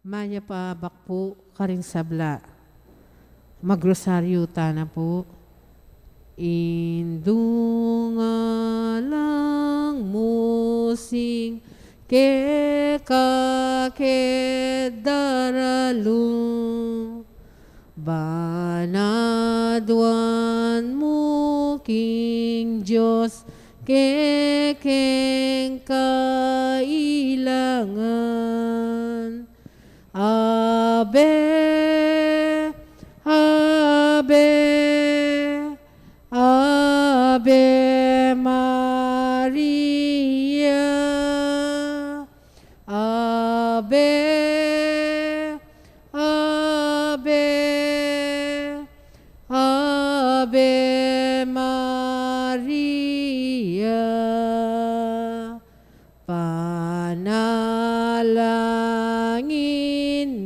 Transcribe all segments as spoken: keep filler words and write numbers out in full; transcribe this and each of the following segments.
Mayap a abak pu karing sabla. Magrosaryu tana pu. Indung alang musing keka keng daralu, banaduan mu king Dios kekeng kailangan. Ave, Ave, Ave Maria. Ave, Ave, Ave Maria. Panalangin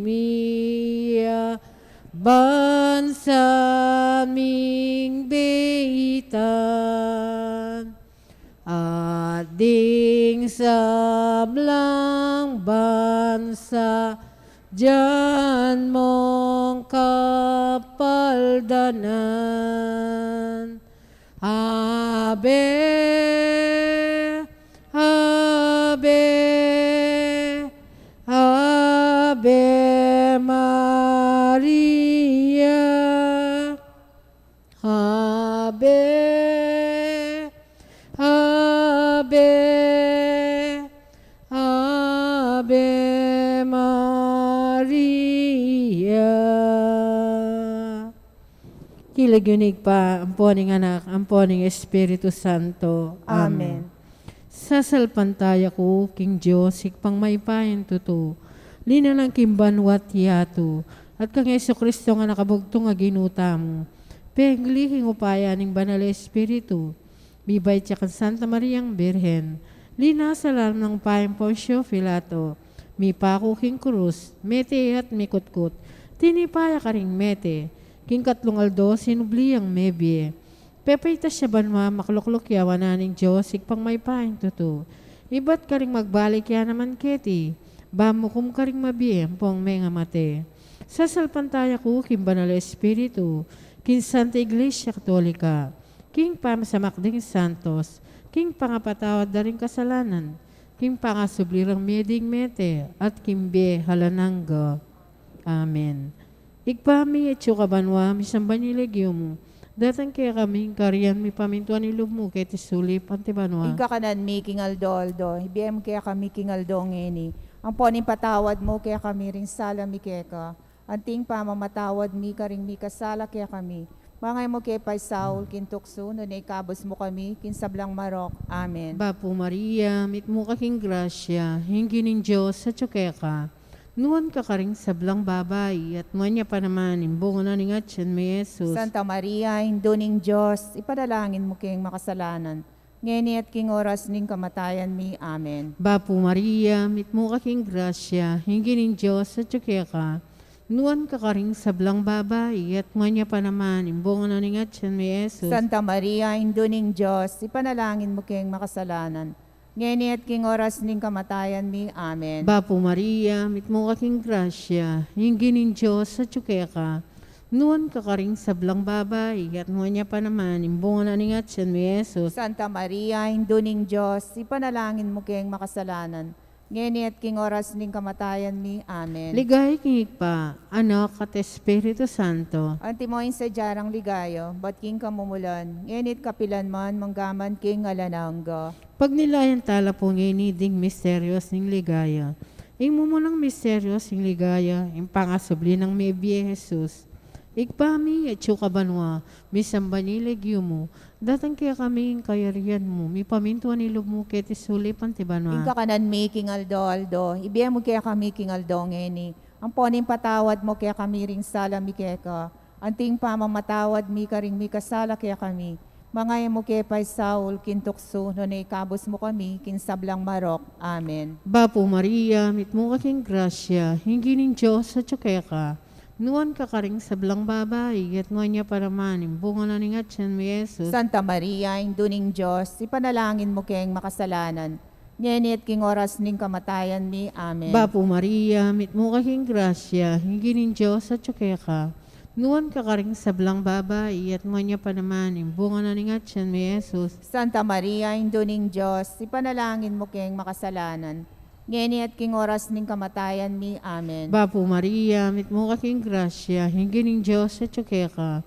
mi a bansa ming beitan, at ding sablang bansa dian mong kapaldanan. Ave, Ave, Ave Maria. Ave, Ave, Ave Maria. King lagyu ning Ibpa, ampo ning Anak, ampo ning Espiritu Santo. Amen. Amen. Sasalpantaya ku king Dios, Ibpang mayupayang tutu, linalang king banua't yatu, at kang Jesucristo a Anak a bugtung a Ginu tamu, pengli king upaya ning Banal Espiritu, mibait ya kang Santa Mariang Birhen, linasa lalam ning upaya nang Poncio Pilato, mipaku king krus, mete at mikutkut, tinipa ya karing mete, king katlung aldo sinubli yang mebie, pepaitas ya banua, maklukluk ya wanan ning Dios Ibpang mayupayang tutu, ibat karing magbalik ya naman keti, ba mukum karing mabie ampong mengamate. Sasalpantaya ku king Banal Espiritu, king Santa Iglesia Katolika, king pamasamak ding santos, king pangapatawad da ring kasalanan, king pangasubli rang mie ding mete, at king bie alang angga. Amen. Ibpa mi, atsu ka banua, misamban ya ing lagyu mu, datang kekami ing kayarian mu, mipamintuan ing lub mu keti sulip anti banua. Ing kakanan mi king aldo-aldo ibie mu kekami king aldo ngeni. Ampo ing patawad mu kekami ring sala mi keka, anti ing pamamatawad mi karing mikasala kekami. Manga e mu ke paisaul king tuksu, nune ikabus mu kami king sablang marok. Amen. Bapu Maria, mitmu ka king grasya, ing Ginung Dios atsu keka. Nuan ka karing sablang babai, at nuan ya pa naman ing bunga na ning atian mu, i Jesus. Santa Maria, Indu ning Dios, ipanalangin mu keng makasalanan, ngeni at king oras ning kamatayan mi. Amen. Bapu Maria, mitmu ka king grasya, ing Ginung Dios atsu keka. Nuan ka karing sablang babai, at nuan ya pa naman ing bunga na ning atian mu, i Jesus. Santa Maria, Indu ning Dios, ipanalangin mu keng makasalanan, ngeni at king oras ning kamatayan mi. Amen. Bapu Maria, mitmu ka king grasya, ing Ginung Dios atsu keka. Nuan ka karing sablang babai, at nuan ya pa naman ing bunga na ning atian mu, i Jesus. Santa Maria, Indu ning Dios, ipanalangin mu keng makasalanan, ngeni at king oras ning kamatayan mi. Amen. Ligaya king Ibpa, Anak, at Espiritu Santo. Antimo ing sadya nang ligaya, ibat king kamumulan, ngeni at kapilan man, mangga man king alang angga. Pagnilayan tala pu ngeni ding misterios ning ligaya. Ing mumunang misterios ning ligaya, ing pangasubli nang mebie Jesus. Ibpa mi, atsu ka banua, misamban ya ing lagyu mu, datang kekami ing kayarian mu, mipamintuan ing lub mu keti sulip anti banua. Ing kakanan mi king aldo-aldo ibie mu kekami king aldo ngeni. Ampo ing patawad mu kekami ring sala mi keka, anti ing pamamatawad mi karing mikasala kekami. Manga e mu ke paisaul king tuksu, nune ikabus mu kami king sablang marok. Amen. Bapu Maria, mitmu ka king grasya, ing Ginung Dios atsu keka. Nuan ka karing sablang babai, at nuan ya pa naman ing bunga na ning atian mu, i Jesus. Santa Maria, Indu ning Dios, ipanalangin mu keng makasalanan, ngeni at king oras ning kamatayan mi. Amen. Bapu Maria, mitmu ka king grasya, ing Ginung Dios atyu keka. Nuan ka karing sablang babai, at nuan ya pa naman ing bunga na ning atyan mu, Jesus. Santa Maria, Indu ning Dios, ipanalangin mu keng makasalanan, ngeni at king oras ning kamatayan mi. Amen. Bapu Maria, mitmu ka king grasya, ing Ginung Dios atyu keka.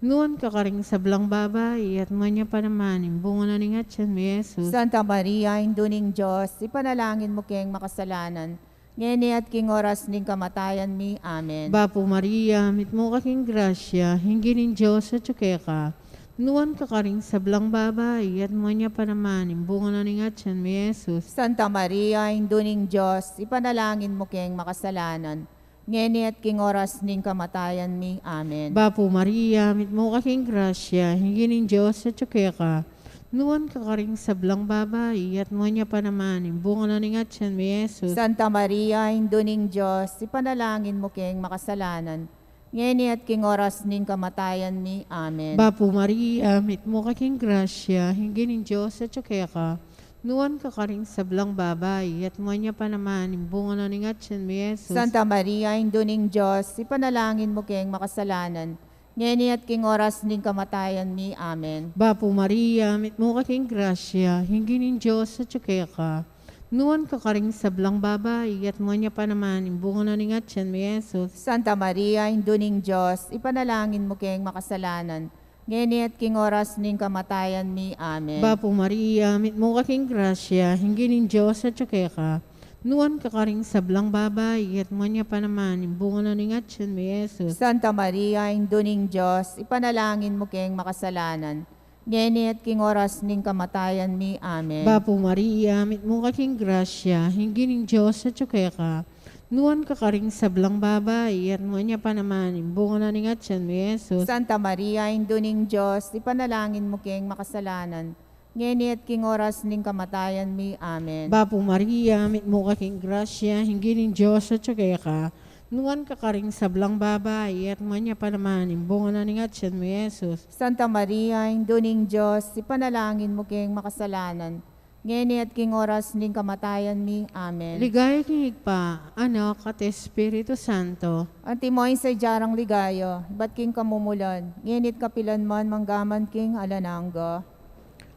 Nuan ka karing sablang babai, at nuan ya pa naman ing bunga na ning atyan mu, Jesus. Santa Maria, Indu ning Dios, ipanalangin mu keng makasalanan, ngeni at king oras ning kamatayan mi. Amen. Bapu Maria, mitmu ka king grasya, ing Ginung Dios atyu keka. Nuan ka karing sablang babai, at nuan ya pa naman ing bunga na ning atyan mu, Jesus. Santa Maria, Indu ning Dios, ipanalangin mu keng makasalanan, ngeni at king oras ning kamatayan mi. Amen. Bapu Maria, mitmu ka king grasya, ing Ginung Dios atyu keka. Nuan ka karing sablang babai, at nuan ya pa naman ing bunga na ning atyan mu, Jesus. Santa Maria, Indu ning Dios, ipanalangin mu keng makasalanan, ngeni at king oras ning kamatayan mi. Amen. Bapu Maria, mitmu ka king grasya, ing Ginung Dios atyu keka. Nuan ka karing sablang babai, at nuan ya pa naman ing bunga na ning atyan mu, Jesus. Santa Maria, Indu ning Dios, ipanalangin mu keng makasalanan, ngeni at king oras ning kamatayan mi. Amen. Bapu Maria, mitmu ka king grasya, ing Ginung Dios atyu keka. Nuan ka karing sablang babai, at nuan ya pa naman ing bunga na ning atyan mu, Jesus. Santa Maria, Indu ning Dios, ipanalangin mu keng makasalanan, ngeni at king oras ning kamatayan mi. Amen. Bapu Maria, mitmu ka king grasya, ing Ginung Dios atyu keka. Nuan ka karing sablang babai, at nuan ya pa naman ing bunga na ning atyan mu, Jesus. Santa Maria, Indu ning Dios, ipanalangin mu keng makasalanan, ngeni at king oras ning kamatayan mi. Amen. Bapu Maria, mitmu ka king grasya, ing Ginung Dios atyu keka. Nuan ka karing sablang babai, at nuan ya pa naman ing bunga na ning atyan mu, Jesus. Santa Maria, Indu ning Dios, ipanalangin mu keng makasalanan, ngeni at king oras ning kamatayan mi. Amen. Bapu Maria, mitmu ka king grasya, ing Ginung Dios atyu keka. Nuan ka karing sablang babai, at nuan ya pa naman ing bunga na ning atyan mu, Jesus. Santa Maria, Indu ning Dios, ipanalangin mu keng makasalanan, ngeni at king oras ning kamatayan mi. Amen. Ligaya king Ibpa, Anak, at Espiritu Santo. Antimo ing sadya rang ligaya, ibat king kamumulan, ngeni at kapilan man, manggaman king alang angga.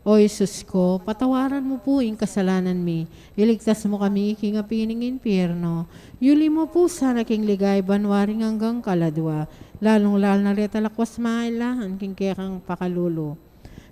O Jesus ko, patawaran mu pu ing kasalanan mi, iligtas mu kami king api ning impyerno, yuli mu pu sana king ligaya banua ring anggang kaladua, lalung-lalu na reta lakwas mangailangan king kekang pakalulu.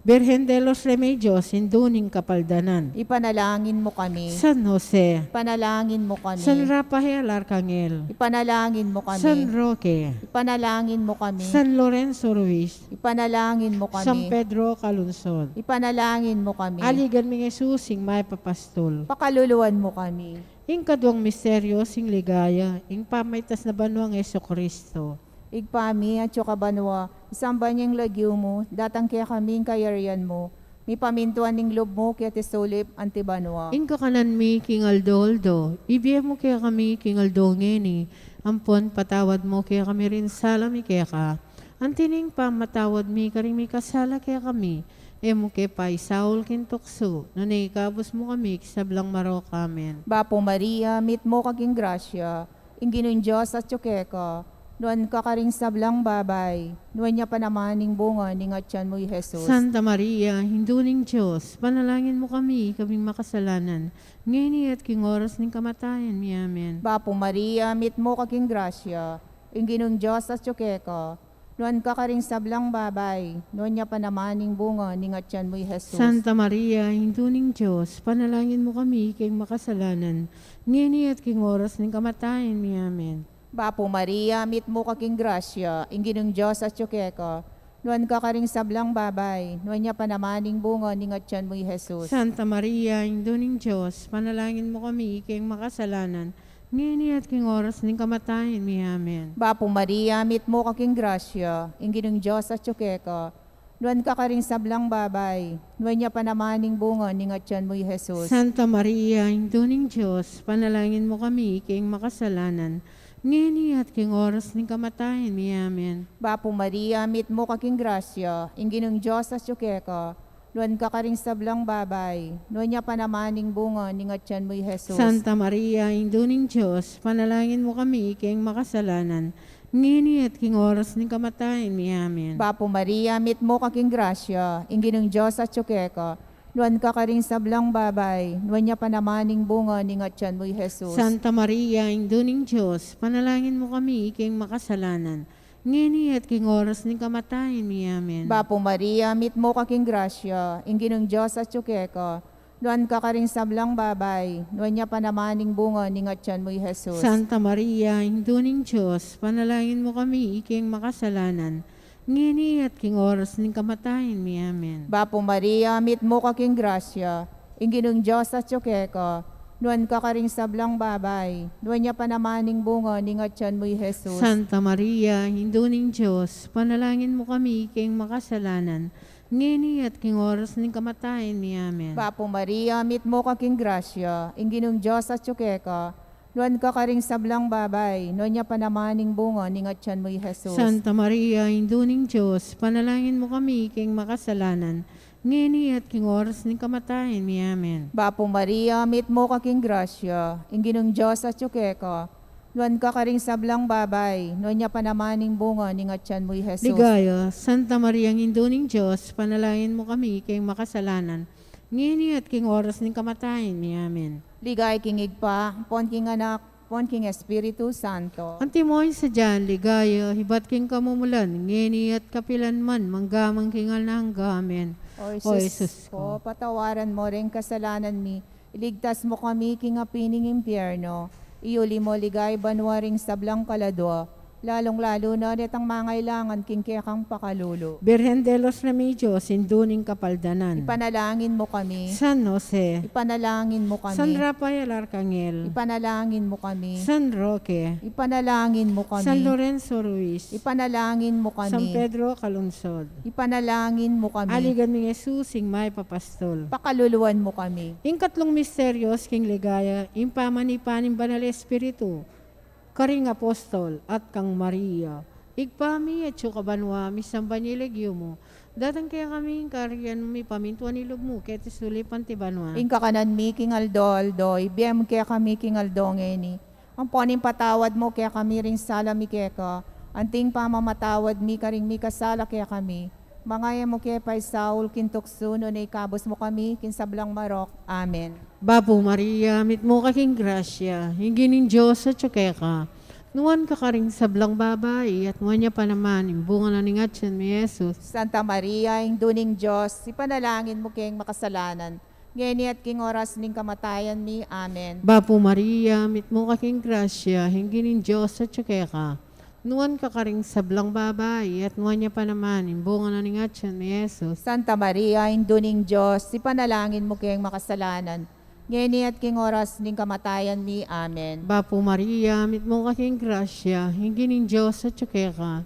Birhen de los Remedios, Indu ning Kapaldanan. Ipanalangin mu kami. San Jose. Ipanalangin mu kami. San Rafael Arcangel. Ipanalangin mu kami. San Roque. Ipanalangin mu kami. San Lorenzo Ruiz. Ipanalangin mu kami. San Pedro Calungsod. Ipanalangin mu kami. Aligan ming Jesus, ing mayap a pastul. Pakaluluan mu kami. Ing kaduang misteryo ning ligaya, ing pamaitas na banuang Jesucristo. Ibpa mi, atsu ka banua, misamban ya ing lagyu mu, datang kekami ing kayarian mu, mipamintuan ing lub mu keti sulip anti banua. Ing kakanan mi king aldo-aldo, ibie mu kekami king aldo ngeni, ampon patawad mu kekami ring sala mi keka, anti ning pamamatawad mi karing mikasala kekami, e mu ke paisaul king tuksu, nune ikabus mu kami king sablang marok. Amen. Bapu Maria, mitmu ka king grasya, ing Ginung Dios atsu keka, nuan ka karing sablang babai, nuan ya pa naman ing bunga ning atyan mu, i Jesus. Santa Maria, Indu ning Dios, ipanalangin mu kami, kaming makasalanan, ngeni at king oras ning kamatayan mi. Amen. Bapu Maria, mitmu ka king grasya, ing Ginung Dios atsu keka, nuan ka karing sablang babai, nuan ya pa naman ing bunga ning atyan mu, i Jesus. Santa Maria, Indu ning Dios, ipanalangin mu kami, kaming makasalanan, ngeni at king oras ning kamatayan mi. Amen. Bapu Maria, mitmu ka king grasya, ing Ginung Dios atsu keka, nuan ka karing sablang babai, nuan ya pa naman ing bunga ning atyan mu, i Jesus. Santa Maria, Indu ning Dios, ipanalangin mu kami, kaming makasalanan, ngeni at king oras ning kamatayan mi. Amen. Bapu Maria, mitmu ka king grasya, ing Ginung Dios atsu keka, nuan ka karing sablang babai, nuan ya pa naman ing bunga ning atyan mu, i Jesus. Santa Maria, Indu ning Dios, ipanalangin mu kami, kaming makasalanan, ngeni at king oras ning kamatayan mi. Amen. Bapu Maria, mitmu ka king grasya, ing Ginung Dios atsu keka, nuan ka karing sablang babai, nuan ya pa naman ing bunga ning atian mu, i Jesus. Santa Maria, Indu ning Dios, ipanalangin mu kami king makasalanan, ngeni at king oras ning kamatayan mi. Amen. Bapu Maria, mitmu ka king grasya, ing Ginung Dios atyu keka, nuan ka karing sablang babai, nuan ya pa naman ing bunga ning atian mu, i Jesus. Santa Maria, Indu ning Dios, ipanalangin mu kami king makasalanan, ngeni at king oras ning kamatayan mi. Amen. Bapu Maria, mitmu ka king grasya, ing Ginung Dios atyu keka, nuan ka karing sablang babai, nuan ya pa naman ing bunga ning atian mu, i Jesus. Santa Maria, Indu ning Dios, ipanalangin mu kami king makasalanan, ngeni at king oras ning kamatayan mi. Amen. Bapu Maria, mitmu ka king grasya, ing Ginung Dios atyu keka, nuan ka karing sablang babai, nuan ya pa naman ing bunga ning atian mu, i Jesus. Santa Maria, Indu ning Dios, ipanalangin mu kami king makasalanan, ngeni at king oras ning kamatayan mi. Amen. Bapu Maria, mitmu ka king grasya, ing Ginung Dios atyu keka, nuan ka karing sablang babai, nuan ya pa naman ing bunga ning atian mu, i Jesus. Santa Maria, Indu ning Dios, ipanalangin mu kami king makasalanan, ngeni at king oras ning kamatayan mi. Amen. Bapu Maria, mitmu ka king grasya, ing Ginung Dios atyu keka, nuan ka karing sablang babai, nuan ya pa naman ing bunga ning atian mu, i Jesus. Ligaya, Santa Maria, Indu ning Dios, ipanalangin mu kami king makasalanan, ngeni at king oras ning kamatayan mi. Amen. Ligaya king Ibpa, ampon king Anak, ampon king Espiritu Santo. Antimo ing sadyang ligaya, ibat king kamumulan, ngeni at kapilan man, mangga man king alang angga. Amen. O Jesus ko, patawaran mu ring kasalanan mi, iligtas mu kami king api ning impyerno, iuli mu king banua ring sablang kaladua, lalung-lalu na detang mangailangan king kekang pakalulu. Birhen de los Remedios, Indu ning Kapaldanan, ipanalangin mu kami. San Jose, ipanalangin mu kami. San Rafael Arcangel, ipanalangin mu kami. San Roque, ipanalangin mu kami. San Lorenzo Ruiz, ipanalangin mu kami. San Pedro Calungsod, ipanalangin mu kami. Aligan ming Jesus, ing mayap a pastol, pakaluluan mu kami. Ing katlung misteryos king ligaya, ing pamanipa ning Banal Espiritu karing apostol at kang Maria. Ibpa mi, atsu ka banua, misamban ya ing lagyu mu. Datang kekami ing kayarian mu, mipamintuan ing lub mu keti sulip anti banua. Ing kakanan mi king aldo-aldo, ibie mu kekami king aldo ngeni. Ampon ipatawad mu kekami ring sala mi keka, anti ing pamamatawad mi karing mikasala kekami. Manga e mu ke paisaul king tuksu, nune ikabus mu kami king sablang marok. Amen. Bapu Maria, mitmu ka king grasya, ing Ginung Dios atsu keka. Nuan ka karing sablang babai, at nuan ya pa naman ing bunga na ning atian mu, i Jesus. Santa Maria, Indu ning Dios, ipanalangin mu keng makasalanan, ngeni at king oras ning kamatayan mi. Amen. Bapu Maria, mitmu ka king grasya, ing Ginung Dios atsu keka. Nuan ka karing sablang babai, at nuan ya pa naman ing bunga na ning atian mu, i Jesus. Santa Maria, Indu ning Dios, ipanalangin mu keng makasalanan, ngeni at king oras ning kamatayan mi. Amen. Bapu Maria, mitmu ka king grasya, ing Ginung Dios atsu keka.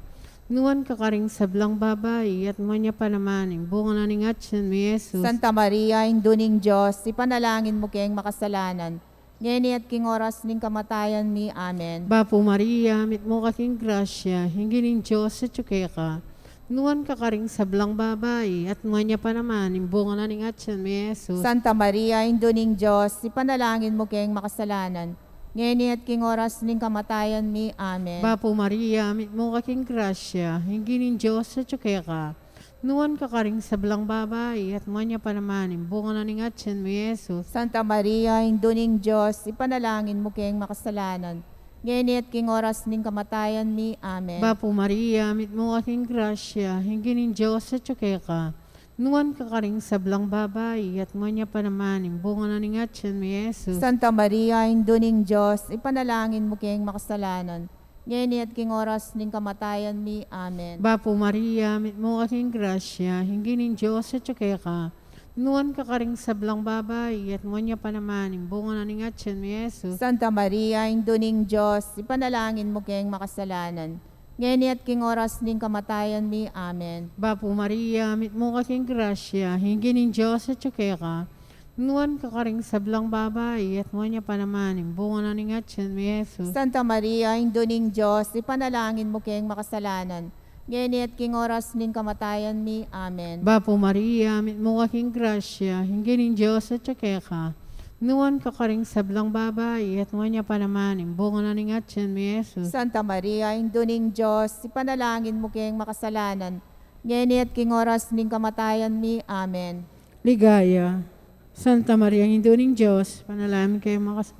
Nuan ka karing sablang babai, at nuan ya pa naman ing bunga na ning atian mu, i Jesus. Santa Maria, Indu ning Dios, ipanalangin mu keng makasalanan, ngeni at king oras ning kamatayan mi. Amen. Bapu Maria, mitmu ka king grasya, ing Ginung Dios atsu keka. Nuan ka karing sablang babai, at nuan ya pa naman ing bunga na ning atian mu, i Jesus. Santa Maria, Indu ning Dios, ipanalangin mu keng makasalanan, ngeni at king oras ning kamatayan mi. Amen. Bapu Maria, mitmu ka king grasya, ing Ginung Dios atsu keka. Nuan ka karing sablang babai, at nuan ya pa naman ing bunga na ning atian mu, i Jesus. Santa Maria, Indu ning Dios, ipanalangin mu keng makasalanan, ngeni at king oras ning kamatayan mi. Amen. Bapu Maria, mitmu ka king grasya, ing Ginung Dios atsu keka. Nuan ka karing sablang babai, at nuan ya pa naman ing bunga na ning atian mu, i Jesus. Santa Maria, Indu ning Dios, ipanalangin mu keng makasalanan, ngeni at king oras ning kamatayan mi. Amen. Bapu Maria, mitmu ka king grasya, ing Ginung Dios atsu keka. Nuan ka karing sablang babai, at nuan ya pa naman ing bunga na ning atian mu, i Jesus. Santa Maria, Indu ning Dios, ipanalangin mu keng makasalanan, ngeni at king oras ning kamatayan mi. Amen. Bapu Maria, mitmu ka king grasya, ing Ginung Dios atsu keka. Nuan ka karing sablang babai, at nuan ya pa naman ing bunga na ning atian mu, i Jesus. Santa Maria, Indu ning Dios, ipanalangin mu keng makasalanan, ngeni at king oras ning kamatayan mi. Amen. Bapu Maria, mitmu ka king grasya, ing Ginung Dios atyu keka. Nuan ka karing sablang babai, at nuan ya pa naman ing bunga na ning atyan mi, Jesus. Santa Maria, Indu ning Dios, ipanalangin mu keng makasalanan, ngeni at king oras ning kamatayan mi. Amen. Ligaya. Santa Maria, Indu ning Dios, ipanalangin mu keng makas-,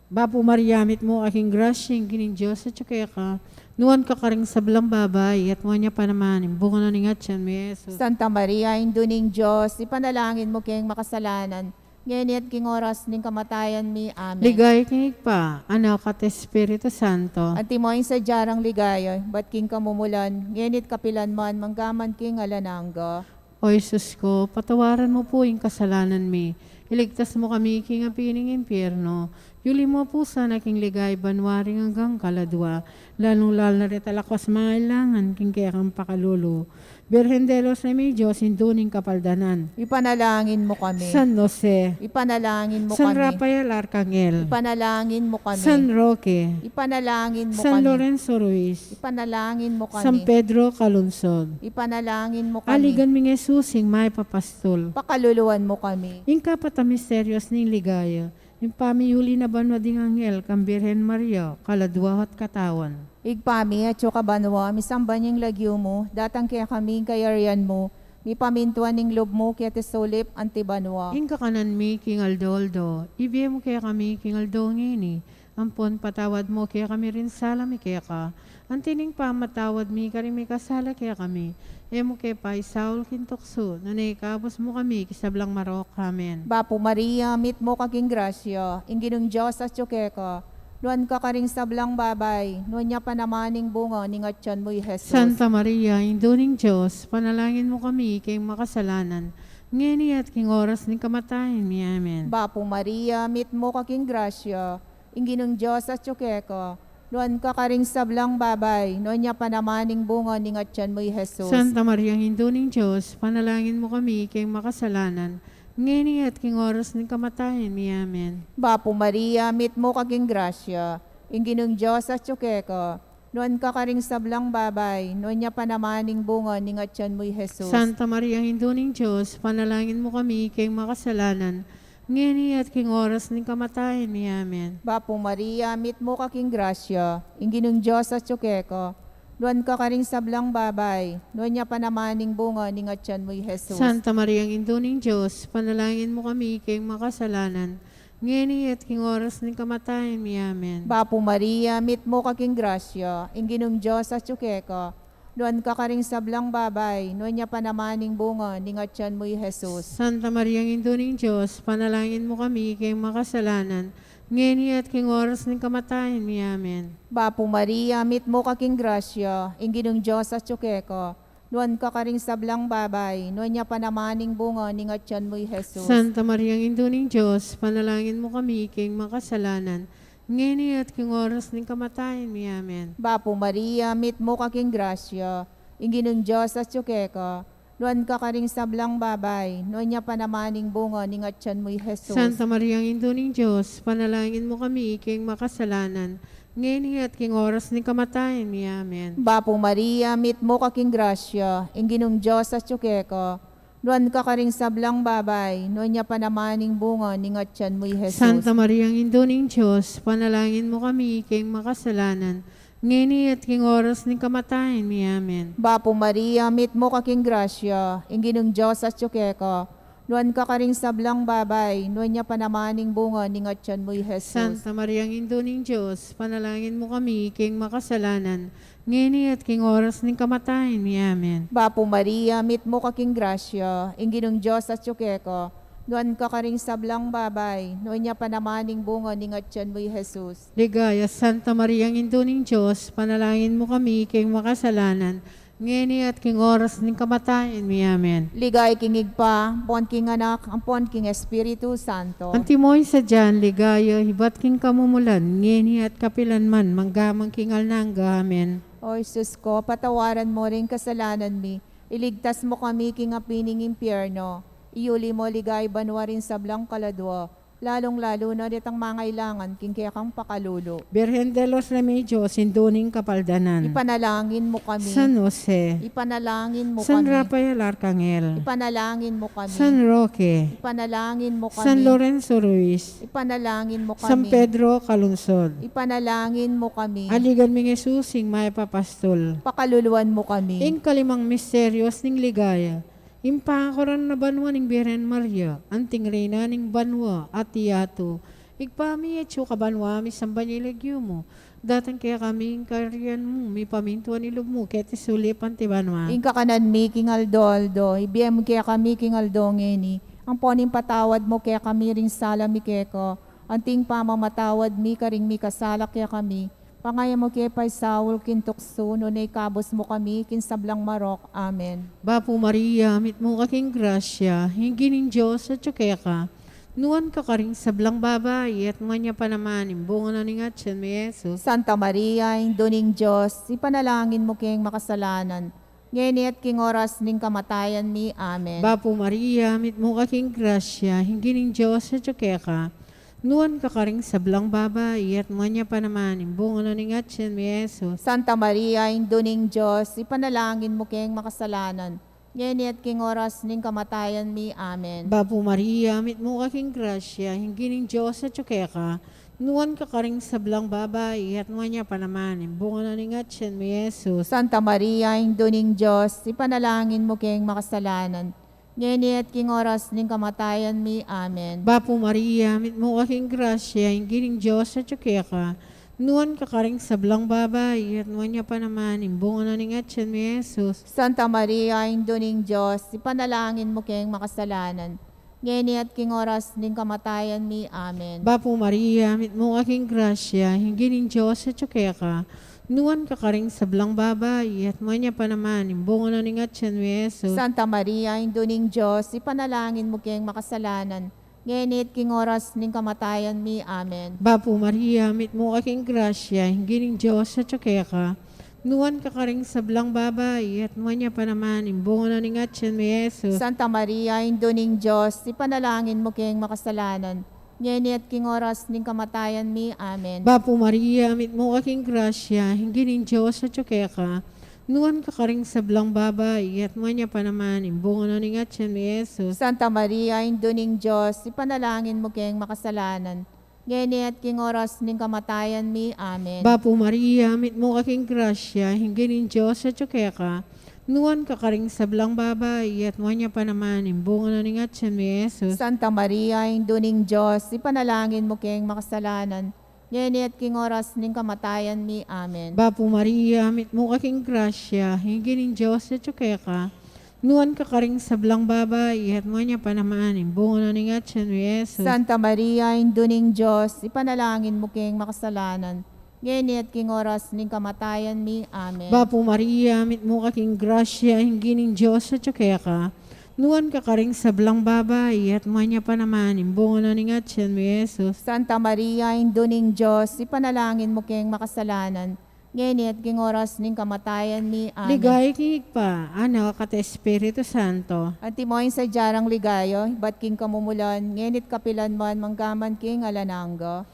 Bapu Maria, mitmu ka king grasya, ing Ginung Dios atyu keka. Nuan ka karing sablang babai, at nuan ya pa naman ing bunga na ning atyan mi, Jesus. Santa Maria, Indu ning Dios, ipanalangin mu keng makasalanan, ngeni at king oras ning kamatayan mi. Amen. Ligaya king Ibpa, Anak, at Espiritu Santo. Antimo ing sadya rang ligaya, ibat king kamumulan, ngeni at kapilan man, manggaman king alang angga. O Jesus ko, patawaran mu pu ing kasalanan mi, iligtas mu kami king api ning impyerno, yuli mu pu sana king ligaya banua ring anggang kaladua, lalung-lalu na retang alang mangailangan king kekang pakalulu. Birhen de los Remedios, Indu ning Kapaldanan. Ipanalangin mu kami. San Jose. Ipanalangin mu kami. San Rafael Arcangel. Ipanalangin mu kami. San Roque. Ipanalangin mu kami. San Lorenzo Ruiz. Ipanalangin mu kami. San Pedro Calungsod. Ipanalangin mu kami. Aligan ming Jesus, ing mayap a pastul. Pakaluluan mu kami. Ing kapat a misterios ning ligaya, ing pamiyuli na banua ding anghel kang Birhen Maria, kaladua ho't katawan. Ibpa mi, atyu ka banua, misamban ya ing lagyu mu, datang kekami ing kayarian mu, mipamintuan ing lub mu keti sulip anti banua. Ing kakanan mi king aldo-aldo, ibie mu kekami king aldo ngeni, ampon patawad mu kekami ring sala mi keka, anti ning pamamatawad mi karing mikasala kekami. E mu ke paisaul king tuksu, nune ikabus mu kami king sablang marok. Amen. Bapu Maria, mitmu ka king grasya, ing Ginung Dios atyu keka. Nuan ka karing sablang babai, nuan ya pa naman ing bunga ning atyan mu, i Jesus. Santa Maria, Indu ning Dios, ipanalangin mu kami king makasalanan, ngeni at king oras ning kamatayan mi. Amen. Bapu Maria, mitmu ka king grasya, ing Ginung Dios atyu keka. Nuan ka karing sablang babai, nuan ya pa naman ing bunga ning atyan mu, i Jesus. Santa Maria, Indu ning Dios, ipanalangin mu kami king makasalanan, ngeni at king oras ning kamatayan mi. Amen. Bapu Maria, mitmu ka king grasya, ing Ginung Dios atyu keka. Nuan ka karing sablang babai, nuan ya pa naman ing bunga ning atyan mu, i Jesus. Santa Maria, Indu ning Dios, ipanalangin mu kami king makasalanan, ngeni at king oras ning kamatayan mi. Amen. Bapu Maria, mitmu ka king grasya, ing Ginung Dios atyu keka. Nuan ka karing sablang babai, nuan ya pa naman ing bunga ning atyan mu, i Jesus. Santa Maria, Indu ning Dios, ipanalangin mu kami king makasalanan, ngeni at king oras ning kamatayan mi. Amen. Bapu Maria, mitmu ka king grasya, ing Ginung Dios atyu keka. Nuan ka karing sablang babai, nuan ya pa naman ing bunga ning atyan mu, i Jesus. Santa Maria, Indu ning Dios, ipanalangin mu kami king makasalanan, ngeni at king oras ning kamatayan mi. Amen. Bapu Maria, mitmu ka king grasya, ing Ginung Dios atyu keka. Nuan ka karing sablang babai, nuan ya pa naman ing bunga ning atyan mu, i Jesus. Santa Maria, Indu ning Dios, ipanalangin mu kami king makasalanan, ngeni at king oras ning kamatayan mi. Amen. Bapu Maria, mitmu ka king grasya, ing Ginung Dios atyu keka. Nuan ka karing sablang babai, nuan ya pa naman ing bunga ning atyan mu, i Jesus. Santa Maria, Indu ning Dios, ipanalangin mu kami king makasalanan, ngeni at king oras ning kamatayan mi. Amen. Bapu Maria, mitmu ka king grasya, ing Ginung Dios atyu keka. Nuan ka karing sablang babai, nuan ya pa naman ing bunga ning atyan mu, i Jesus. Santa Maria, Indu ning Dios, ipanalangin mu kami king makasalanan, ngeni at king oras ning kamatayan mi. Amen. Bapu Maria, mitmu ka king grasya, ing Ginung Dios atyu keka. Nuan ka karing sablang babai, nuan ya pa naman ing bunga ning atyan mu, i Jesus. Santa Maria, Indu ning Dios, ipanalangin mu kami king makasalanan, ngeni at king oras ning kamatayan mi. Amen. Bapu Maria, mitmu ka king grasya, ing Ginung Dios atyu keka. Nuan ka karing sablang babai, nuan ya pa naman ing bunga ning atyan mu, i Jesus. Ligaya, Santa Maria, Indu ning Dios, ipanalangin mu kami king makasalanan, ngeni at king oras ning kamatayan mi. Amen. Ligaya king Ibpa, ampon king Anak, ampon king Espiritu Santo. Antimo ing sadyang ligaya, ibat king kamumulan, ngeni at kapilan man, manggaman king alang angga. Amen. O Jesus ko, patawaran mu ring kasalanan mi, iligtas mu kami king api ning impyerno, iyuli mu king ligaya banua ring sablang kaladua, Lalung-lalu na detang mangailangan king kekang pakalulu. Birhen de los Remedios, Indu ning Kapaldanan. Ipanalangin mu kami. San Jose. Ipanalangin mu San kami. Rafael Arcangel. Ipanalangin mu kami. San Roque. Ipanalangin mu kami. San Lorenzo Ruiz. Ipanalangin mu kami. San Pedro Calungsod. Ipanalangin mu kami. Aligan ming Jesus, ing mayap a pastul. Pakaluluan mu kami. Ing kalimang misterios ning ligaya. Ing pakakoron na banua ning Birhen Maria, anting Reyna ning banua at yatu. Ibpa mi, atsu ka banua, misamban ya ing lagyu mu. Datang kekami ing kayarian mu, mipamintuan ing lub mu, keti sulip anti banua. Ing kakanan mi king aldo-aldo, ibie mu kekami king aldo ngeni. Ampon ipatawad mu kekami ring sala mi keka, anting pamamatawad mi karing mikasala kekami. Pangaya mu ke paisaul king tuksu, nune ikabus mu kami king sablang marok. Amen. Bapu Maria, mitmu ka king grasya, ing Ginung Dios atyu keka. Nuan ka karing sablang babai, at nuan ya pa naman ing bunga na ning atyan mu, i Jesus. Santa Maria, Indu ning Dios, ipanalangin mu keng makasalanan, ngeni at king oras ning kamatayan mi. Amen. Bapu Maria, mitmu ka king grasya, ing Ginung Dios atyu keka. Nuan ka karing sablang babai, at nuan ya pa naman ing bunga na ning atyan mu, i Jesus. Santa Maria, Indu ning Dios, ipanalangin mu keng makasalanan, ngeni at king oras ning kamatayan mi. Amen. Bapu Maria, mitmu ka king grasya, ing Ginung Dios atyu keka. Nuan ka karing sablang babai, at nuan ya pa naman ing bunga na ning atyan mu, i Jesus. Santa Maria, Indu ning Dios, ipanalangin mu keng makasalanan, ngeni at king oras ning kamatayan mi. Amen. Bapu Maria, mitmu ka king grasya, ing Ginung Dios atyu keka. Nuan ka karing sablang babai, at nuan ya pa naman ing bunga na ning atyan mu, i Jesus. Santa Maria, Indu ning Dios, ipanalangin mu keng makasalanan, ngeni at king oras ning kamatayan mi. Amen. Bapu Maria, mitmu ka king grasya, ing Ginung Dios atyu keka. Nuan ka karing sablang babai, at nuan ya pa naman ing bunga na ning atyan mu, i Jesus. Santa Maria, Indu ning Dios, ipanalangin mu keng makasalanan, ngeni at king oras ning kamatayan mi. Amen. Bapu Maria, mitmu ka king grasya, ing Ginung Dios atyu keka. Nuan ka karing sablang babai, at nuan ya pa naman ing bunga na ning atyan mu, i Jesus. Santa Maria, Indu ning Dios, ipanalangin mu keng makasalanan, ngeni at king oras ning kamatayan mi. Amen. Bapu Maria, mitmu ka king grasya, ing Ginung Dios atyu keka. Nuan ka karing sablang babai, at nuan ya pa naman ing bunga na ning atyan mu, i Jesus. Santa Maria, Indu ning Dios, ipanalangin mu keng makasalanan, ngeni at king oras ning kamatayan mi. Amen. Bapu Maria, mitmu ka king grasya, ing Ginung Dios atyu keka. Nuan ka karing sablang babai, at nuan ya pa naman ing bunga na ning atyan mu, i Jesus. Santa Maria, Indu ning Dios, ipanalangin mu keng makasalanan, ngeni at king oras ning kamatayan mi. Amen. Bapu Maria, mitmu ka king grasya, ing Ginung Dios atyu keka. Nuan ka karing sablang babai, at nuan ya pa naman ing bunga na ning atyan mu, i Jesus. Santa Maria, Indu ning Dios, ipanalangin mu keng makasalanan, ngeni at king oras ning kamatayan mi. Amen. Bapu Maria, mitmu ka king grasya, ing Ginung Dios atyu keka. Nuan ka karing sablang babai, at nuan ya pa naman ing bunga na ning atyan mu, i Jesus. Santa Maria, Indu ning Dios, ipanalangin mu keng makasalanan, ngeni at king oras ning kamatayan mi. Amen. Ligaya king Ibpa, Anak, at Espiritu Santo. Antimo ing sadya rang ligaya, ibat king kamumulan, ngeni at kapilan man, manggaman king alang angga.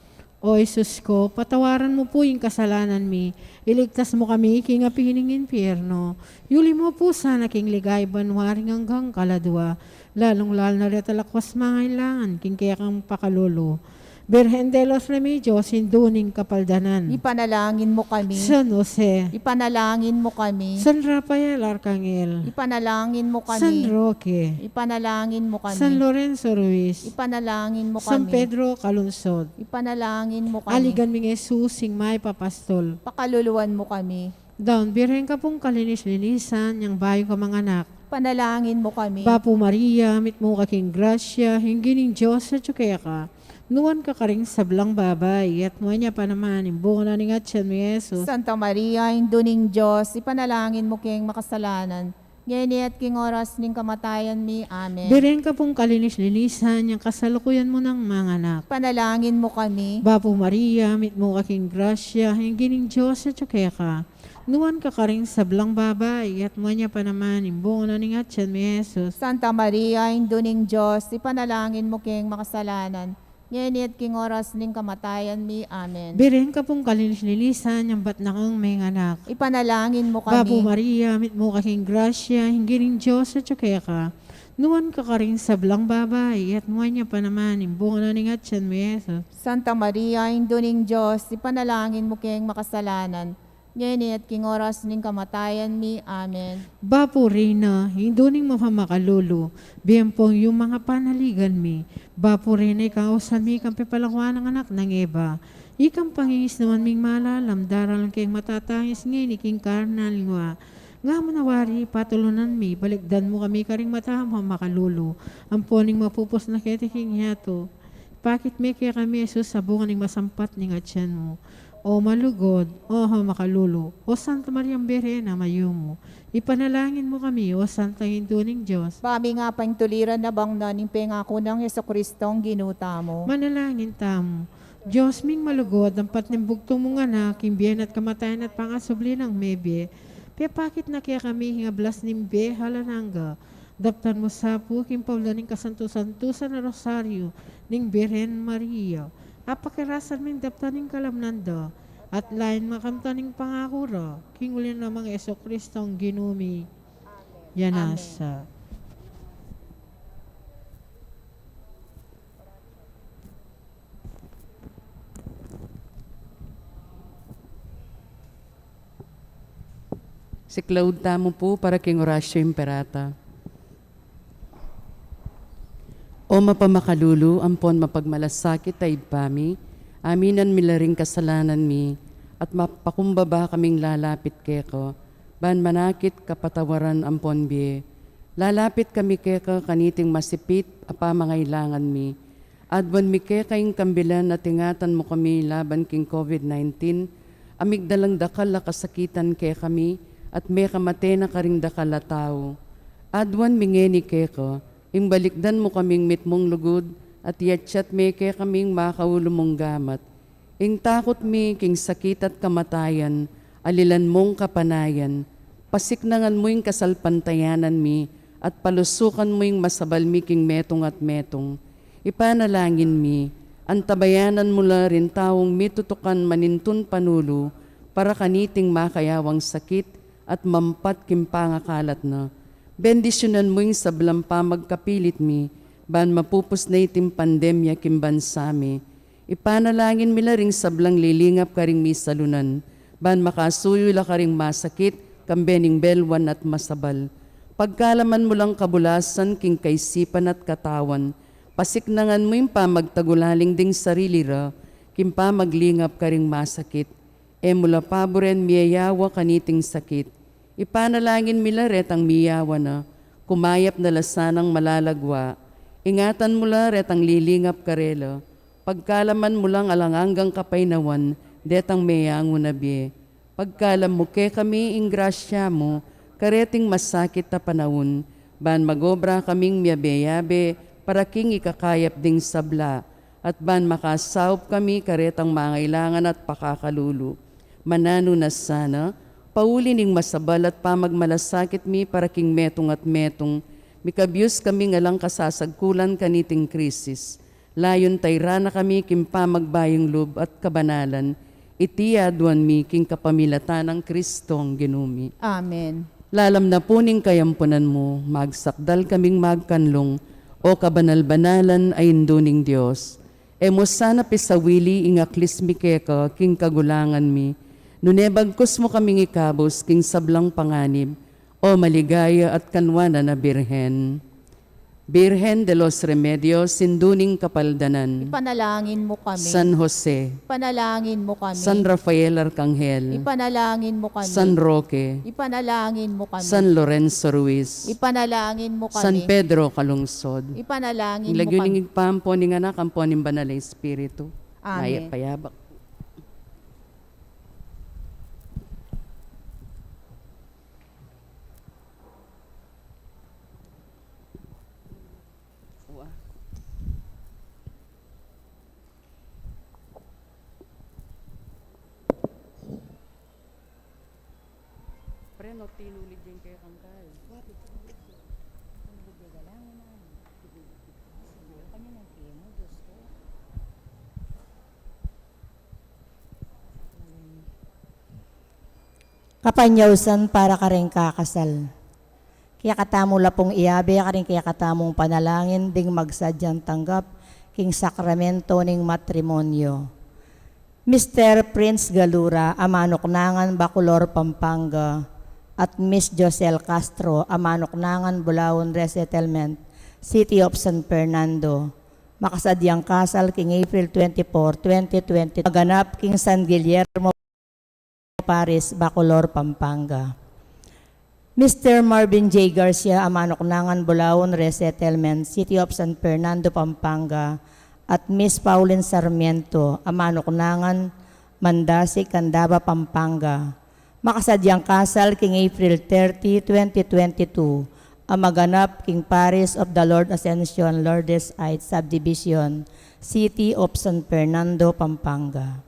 O Jesus ko, patawaran mu pu ing kasalanan mi, iligtas mu kami king api ning impyerno, yuli mu pu sana king ligaya banua ring anggang kaladua, lalung-lalu na reta lakwas mangailangan king kekang pakalulu. Birhen de los Remedios, Indu ning Kapaldanan. Ipanalangin mu kami. San Jose. Ipanalangin mu kami. San Rafael Arcangel. Ipanalangin mu kami. San Roque. Ipanalangin mu kami. San Lorenzo Ruiz. Ipanalangin mu kami. San Pedro Calungsod. Ipanalangin mu kami. Aligan ming Jesus, ing mayap a pastul. Pakaluluan mu kami. Daun Birhen ka pung kalinis-linisan, yang bayu ka manganak. Ipanalangin mu kami. Bapu Maria, mitmu ka king grasya, ing Ginung Dios atyu keka. Nuan ka karing sablang babai, at nuan ya pa naman ing bunga na ning atyan mu, i Jesus. Santa Maria, Indu ning Dios, ipanalangin mu keng makasalanan, ngeni at king oras ning kamatayan mi. Amen. Birhen ka pung kalinis-linisan, yang kasalukuyan mu nang manganak. Ipanalangin mu kami. Bapu Maria, mitmu ka king grasya, ing Ginung Dios atyu keka. Nuan ka karing sablang babai, at nuan ya pa naman ing bunga na ning atyan mu, i Jesus. Santa Maria, Indu ning Dios, ipanalangin mu keng makasalanan, ngeni at king oras ning kamatayan mi. Amen. Birhen ka pung kalinis-linisan, yang bat na kang menganak. Ipanalangin mu kami. Bapu Maria, mitmu ka king grasya, ing Ginung Dios atyu keka. Nuan ka karing sablang babai, at nuan ya pa naman ing bunga na ning atyan mu, Jesus. Santa Maria, Indu ning Dios, ipanalangin mu keng makasalanan, ngeni at king oras ning kamatayan mi. Amen. Bapu Reyna, Indu ning mapamakalulu, bie ampong yu ing panaligan mi. Bapu Reyna, ikang ausan mi kang pepalakuan nang anak nang Eva. Ikang pangingisnawan ming malalam, daralan keng matatangis ngeni king karnal lingua. Nga mu na wari, patulunan mi, balikdan mu kami karing mapamakalulu, ampon ing mapupus na keti king yatu. Ipakit me kekami i Jesus, a bunga ning masampat ning atyan mu. O malugud, o mapamakalulu, o Santa Mariang Birhen a mayumu, ipanalangin mu kami, o Santa Indu ning Dios. Ba mi nga paintuliran na bang na ning pengaku nang Jesucristong Ginu tamu. Manalangin tamu. Dios ming malugud, ampat ning bugtung mung anak, king bie na at kamatayan at pangasubli nang mebie, pepakit na kekami ing ablas ning bie alang angga. Daptan mu sa pu king paula ning kasantu-santusan a Rosario ning Birhen Maria. Apakirasan ming daptan ing kalamnan da, at lain makamtan ing pangaku ra, king uli na nang Jesucristong Ginu mi. Amen. Yan na sa. Siklaud tamu pu para king Oratio Imperata. O mapamakalulu ampon mapagmalasakit a Ibpa mi, aminan mi la ring kasalanan mi, at mapakumbaba kaming lalapit keka, ban manakit kapatawaran ampon bie. Lalapit kami keka kaniting masipit a pamangailangan mi. Aduan mi keka ing kambilan at ingatan mu kami laban king COVID nineteen, a migdalang dakal a kasakitan kekami, at mekamate na karing dakal a tau. Aduan mi ngeni keka, ing balikdan mu kaming mitmung lugud, at iyatyat me kekami ing makaulu mung gamat. Ing takut mi king sakit at kamatayan, alilan mung kapanayan, pasiknangan mu ing kasalpantayanan mi, at palusukan mu ing masabal mi king metung at metung. Ipanalangin mi, antabayanan mu la ring taung mitutukan manintun panulu para kaniting makayawang sakit at mampat king pangakalat na. Bendisyunan mu ing sablang pamagkapilit mi, ban mapupus na iting pandemya king bansa mi. Ipanalangin mi la ring sablang lilingap karing misalunan, ban makasuyu la karing masakit, kambe ning belwan at masabal. Pagkalaman mu lang kabulasan king kaisipan at katawan, pasiknangan mu ing pamagtagulaling ding sarili ra, king pamaglingap karing masakit. E mu la paburen miyayawa kaniting sakit. Ipanalangin mi la retang miyawa na, kumayap na la sanang malalagwa. Ingatan mu la retang lilingap karela, pagkalaman mu lang alang anggang kapaynawan detang meyangu na bie. Pagkalam mu kekami ing grasya mu, kareting masakit a panaun, ban magobra kaming miyabe-yabe para king ikakayap ding sabla, at ban makasaup kami karetang mangailangan at pakakalulu. Mananu na sana, pauli ning masabal at pamagmalasakit mi para king metung at metung, mikabyus kaming alang kasasagkulan kaniting krisis. Layun tayran na kami king pamagbayung lub at kabanalan, iti aduan mi king kapamilatan nang Kristong Ginu mi. Amen. Lalam na pu ning kayampunan mu, magsakdal kaming magkanlung, O kabanal-banalan a Indu ning Dios. E mu sana pisawili ing aklis mi keka king kagulangan mi, nune bagkus mu kaming ikabus king sablang panganib, O maligaya at kanwanan a Birhen. Birhen de los Remedios, Indu ning Kapaldanan. Ipanalangin mu kami. San Jose. Ipanalangin mu kami. San Rafael Arcangel. Ipanalangin mu kami. San Roque. Ipanalangin mu kami. San Lorenzo Ruiz. Ipanalangin mu kami. San Pedro Calungsod. Ipanalangin mu kami. King lagyu ning Ibpa, ampo ning Anak, ampo ning Banal a Espiritu. Amen. Mayap a yabak. Wa. Pre, no tinulid yang kekang kal. Wa, tinulid yang. Tinulid yang galangan na. Tinulid yang kanya ng kemo, Diyos ko. Kapanyausan para karing kakasal. Kekatamu la pung iabe karing kekatamung panalangin ding magsadyang tanggap king sakramento ning matrimonyo. Mister Prince Galura, a manuknangan Bacolor, Pampanga, at Miss Josel Castro, a manuknangan Bulaon Resettlement, City of San Fernando. Makasadyang kasal king April twenty-four, twenty twenty, maganap king San Guillermo Paris, Bacolor, Pampanga. Mister Marvin J. Garcia, a manuknangan Bulaon Resettlement, City of San Fernando, Pampanga, at Miss Pauline Sarmiento, a manuknangan Mandasi, Candaba, Pampanga. Makasadyang kasal king April thirty, twenty twenty-two, a maganap king Parish of the Lord Ascension, Lourdes Heights Subdivision, City of San Fernando, Pampanga.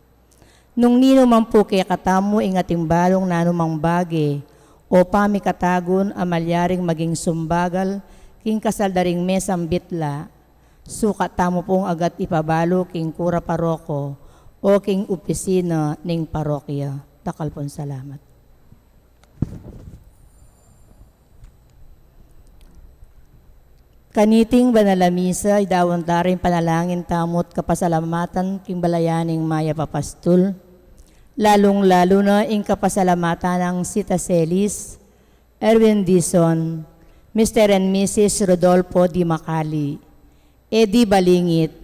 Nung ninu man pu kekatamu ing ating balung nanumang bage o pamikatagun a malyaring maging sumbagal king kasal da ring mesang bitla, sukat tamu pung agad ipabalu king kura paroko o king opisina ning parokya. Dakal pung salamat. Kaniting banal a misa, idaun ta ring panalangin tamu't kapasalamatan king balayan ning mayap a pastul, lalung-lalu na ing kapasalamatan nang Sita Celis, Erwin Dizon, Mister and Missus Rodolfo Di Macali, Eddie Balingit,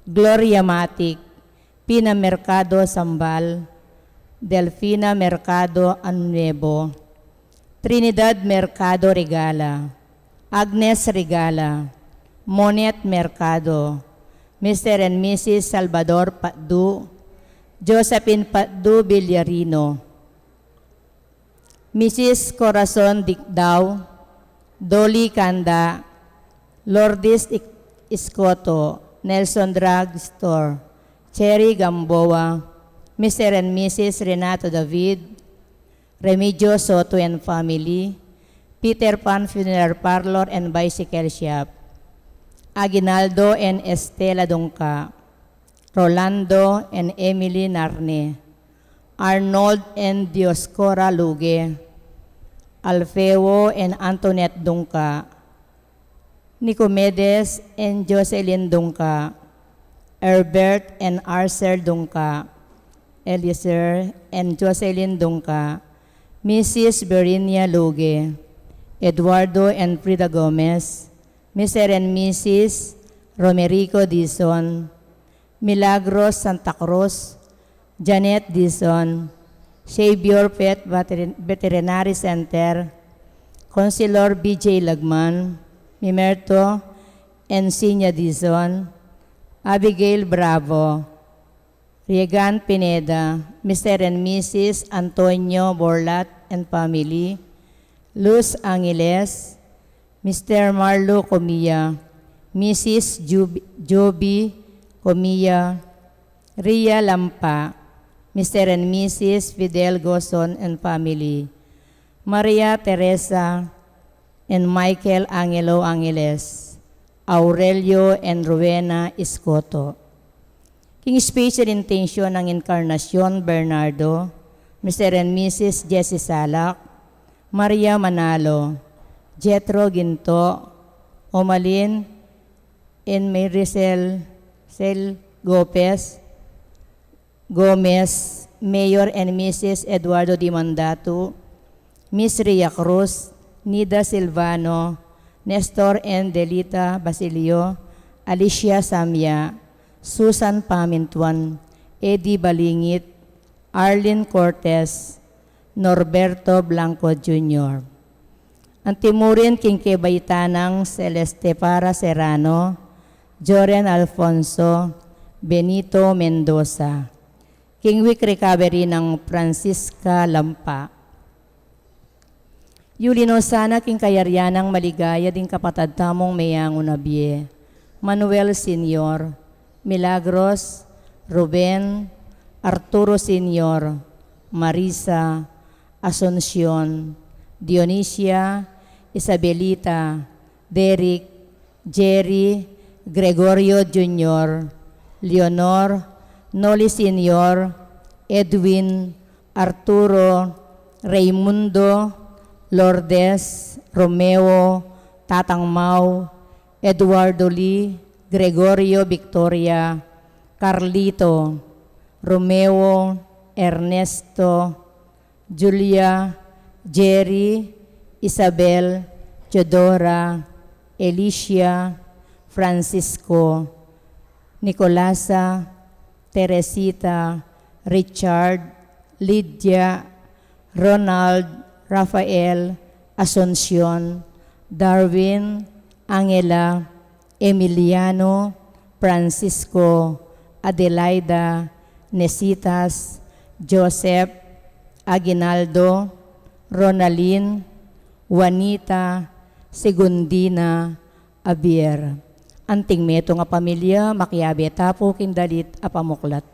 Gloria Matic, Pina Mercado Sambal, Delfina Mercado Anuevo, Trinidad Mercado Regala, Agnes Regala, Monet Mercado, Mister and Missus Salvador Patdu, Josephine Patdu Villarino, Missus Corazon Dicdao, Dolly Canda, Lourdes Ic-, Escoto, Nelson Drug Store, Cherry Gamboa, Mister and Missus Renato David, Remigio Soto and family, Peter Pan Funeral Parlor and Bicycle Shop, Aguinaldo and Estela Dungca, Rolando and Emily Narne, Arnold and Dioscora Luge, Alfeo and Antoinette Dungca, Nicomedes and Jocelyn Dungca, Herbert and Arcel Dungca, Eliezer and Jocelyn Dungca, Missus Berinia Luge, Eduardo and Frida Gomez, Mister and Missus Romerico Dizon, Milagros Santa Cruz, Janet Dizon, Xavier Pet Veterin-, Veterinary Center, Councilor B J Lagman, Mimerto Encinia Dizon, Abigail Bravo, Riegan Pineda, Mister and Missus Antonio Borlat and family, Luz Angeles, Mister Marlo Comia, Missus Jub-, Joby Comia, Ria Lampa, Mister and Missus Fidel Gozon and family, Maria Teresa and Michael Angelo Angeles, Aurelio and Rowena Escoto. King special intention nang Encarnacion Bernardo, Mister and Missus Jessie Salak, Maria Manalo, Jethro Ginto, Omalin and Maricel Sel Gopez, Gomez, Mayor and Missus Eduardo Dimandatu, Miss Ria Cruz, Nida Silvano, Nestor and Delita Basilio, Alicia Samia, Susan Pamintuan, Eddie Balingit, Arlene Cortez, Norberto Blanco Junior. Antimurin king kebaitan nang Celeste Para Serrano, Joren Alfonso, Benito Mendoza. King week recovery nang Francisca Lampa. Yuli no sana king kayarian nang maligaya ding kapatad tamung meyangu na bie: Manuel Senior, Milagros, Ruben, Arturo Senior, Marisa, Asuncion, Dionisia, Isabelita, Derek, Jerry, Gregorio Junior, Leonor, Noli Senior, Edwin, Arturo, Raimundo, Lourdes, Romeo, Tatang Mau, Eduardo Lee, Gregorio, Victoria, Carlito, Romeo, Ernesto, Julia, Jerry, Isabel, Teodora, Alicia, Francisco, Nicolasa, Teresita, Richard, Lydia, Ronald, Rafael, Asuncion, Darwin, Angela, Emiliano, Francisco, Adelaida, Nesitas, Joseph, Aguinaldo, Ronalyn, Juanita, Segundina, Javier. Anting metung a pamilya, makiabe ta pu king dalit a pamuklat.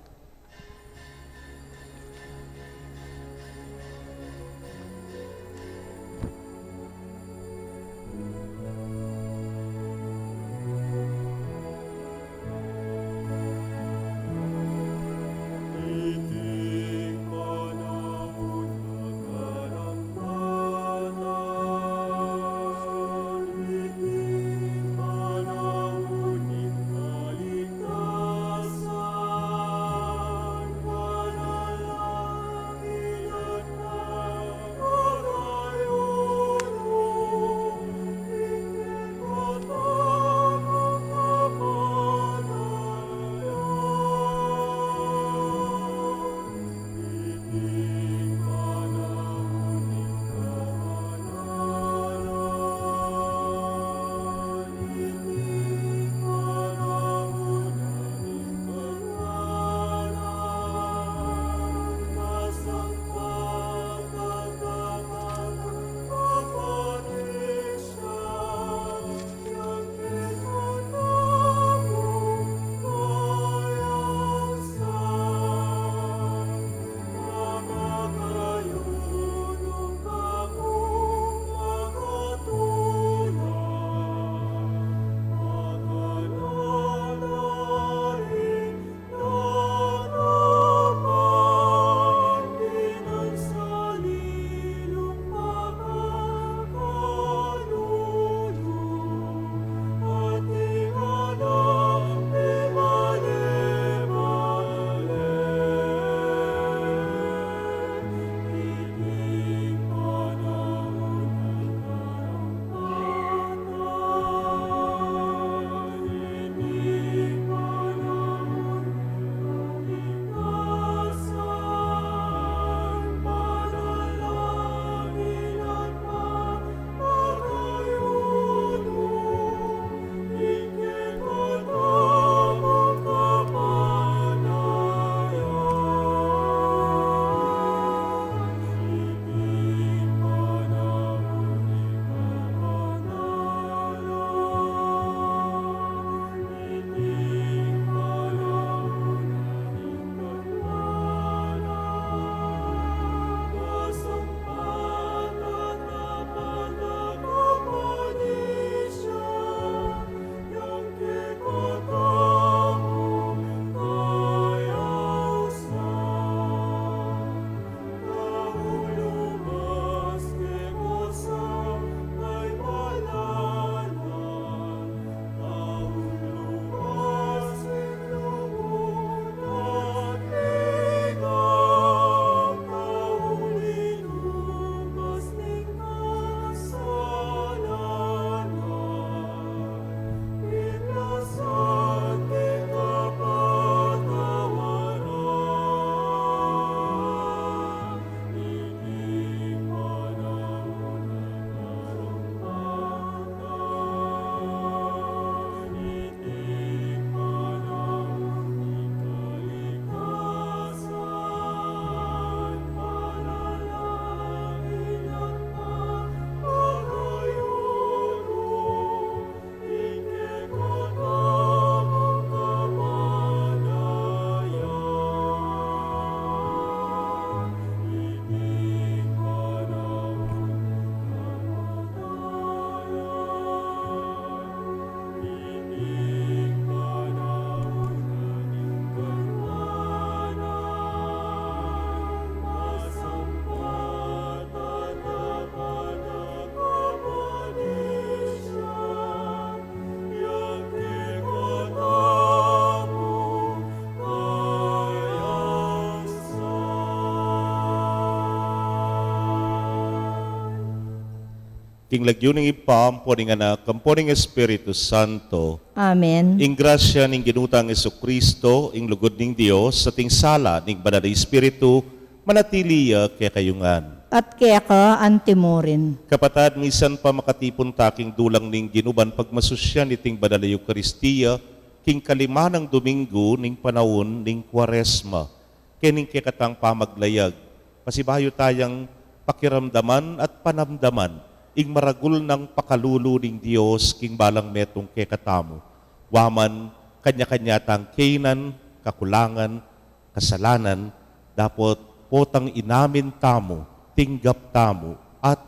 King lagyu ning Ibpa, ampo ning Anak, ampo ning Espiritu Santo. Amen. Ing grasya ning Ginu tang Jesucristo, ing lugud ning Dios, at ing sala ning Banal a Espiritu, manatili ya kekayu ngan. At keka antimurin. Kapatad, misan pa makatipun ta king dulang ning Ginu ban pagmasusyan iting Banal a Eukaristia, king kalima nang Domingo ning panaun ning Kuaresma, kening kekatang pamaglayag, pasibayu tayang pakiramdaman at panamdaman ing maragul nang pakalulu ning Dios king balang metung kekatamu. Wa man kanya-kanya tang kainan, kakulangan, kasalanan, dapot potang inamin tamu, tinggap tamu, at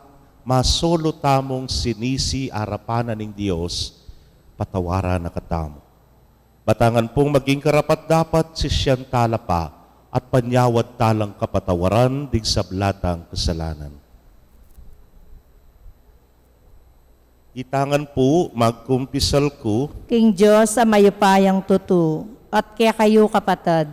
masolo tamung sinisi arapan na ning Dios, patawaran na katamu. Batangan pung maging karapat-dapat, sisian tala pa at panyawad talang kapatawaran ding sabla tang kasalanan. Itangan pu, magkumpisal ku king Dios a mayupayang tutu, at kekayu kapatad,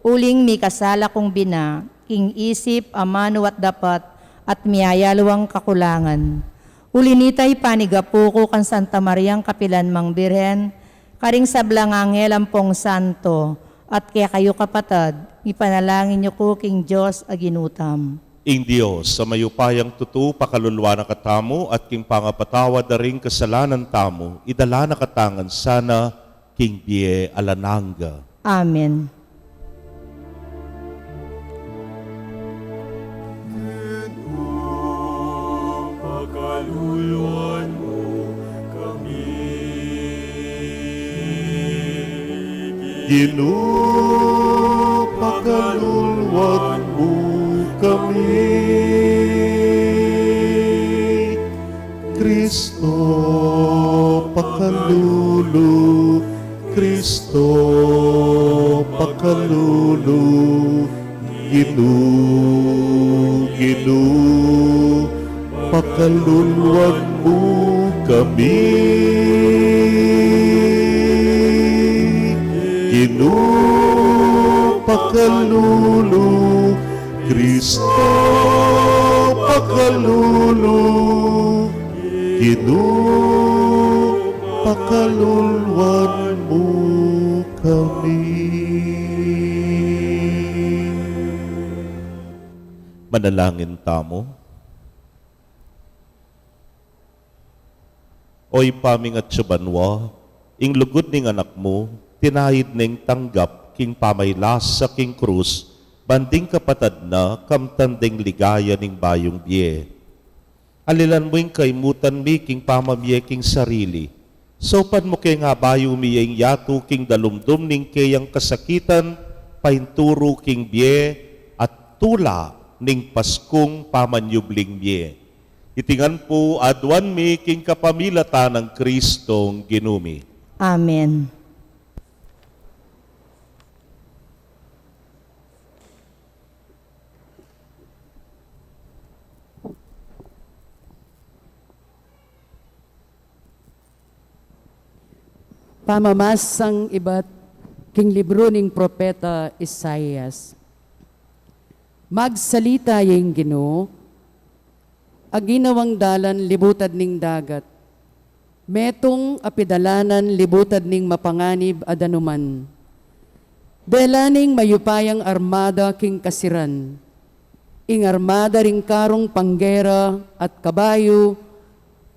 uling mikasala kung bina, king isip, amanu at dapat, at miyayaluang kakulangan. Uli nita ipanigapu ku kang Santa Mariang kapilan mang Birhen, karing sablang anghel ampong santo, at kekayu kapatad, ipanalangin yu ku king Dios a Ginu tam. Ing Dios a mayupayang tutu pakaluluan na katamu at king pangapatawad da ring kasalanan tamu, idala na katamu ngan sana king bie alang angga. Amen. Pakaluluan mu kami. Ginu, pakaluluan mu kami. Kristo, pakalulu, Kristo, pakalulu, Ginu, Ginu, pakaluluan mu kami. Ginu, pakalulu, Kristo, pakalulu, Ginu, pakaluluan mu kami. Manalangin tamu. O Ibpa ming atsu banua, ing lugud ning Anak mu, tinaid neng tanggap king pamailasa king krus, ban ding kapatad na kamtan deng ligaya ning bayung bie. Alilan mu ing kaimutan mi king pamamie king sarili. Saupan mu ke nga bayu mi ing yatu king dalumdum ning keyang kasakitan, painturu king bie at tula ning Paskung pamanyubling mie. Iti ngan pu aduan mi king kapamilatan nang Kristong Ginu mi. Amen. Pamamasang ibat king libru ning propeta Isaias. Magsalita ya ing Ginu, a ginawang dalan libutad ning dagat, metung a pidalanan libutad ning mapanganib a danuman. Dela ning mayupayang armada king kasiran, ing armada ring karung panggera at kabayu,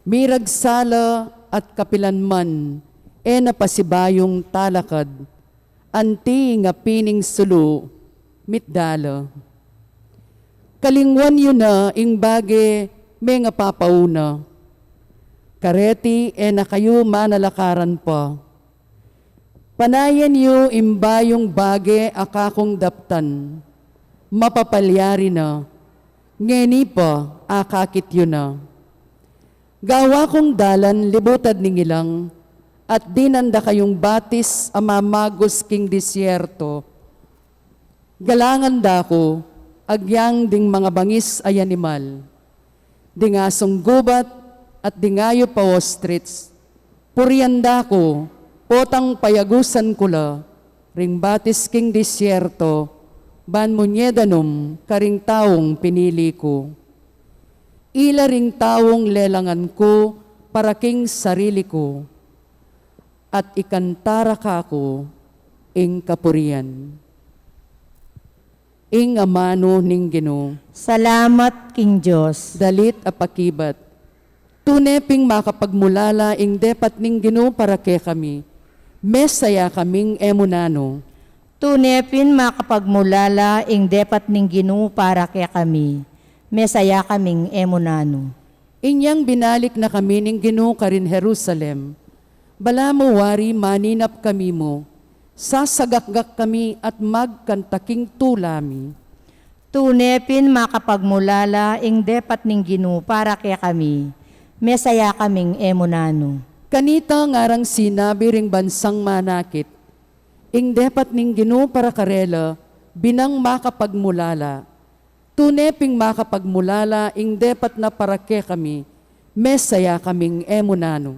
miragsala at kapilan man e na pasibayung talakad, anti ing api ning sulu mitdala. Kalingwan yu na ing bage mengapapauna, kareti e na kayu manalakaran pa. Panayan yu ing bayung bage a kakung daptan, mapapalyari na, ngeni pa akakit yu na. Gawa kung dalan libutad ning ilang, at dinan da kayung batis a mamagus king disyerto. Galangan da ku agyang ding mangabangis a animal, ding asung gubat at ding ayup a ostrich. Purian da ku potang payagusan ku la ring batis king disyerto, ban munye danum karing taung pinili ku. Ila ring taung lelangan ku para king sarili ku, at ikanta ra kaku ing kapurian. Ing amanu ning Ginu. Salamat king Dios. Dalit a pakibat. Tune pin makapagmulala ing depat ning Ginu para kekami. Mesaya kaming e mu nanu. Tune pin makapagmulala ing depat ning Ginu para kekami. Mesaya kaming e mu nanu. Inyang binalik na kami ning Ginu karin Jerusalem. Balamu wari maninap kami mu, sasagakgak kami at magkanta king tula mi. Tune pin makapagmulala ing depat ning Ginu para kekami. Mesaya kaming e mu nanu. Kanita ngarang sinabi ring bansang manakit, ing depat ning Ginu para karela, binang makapagmulala. Tune pin makapagmulala ing depat na para kekami, mesaya kaming e mu nanu.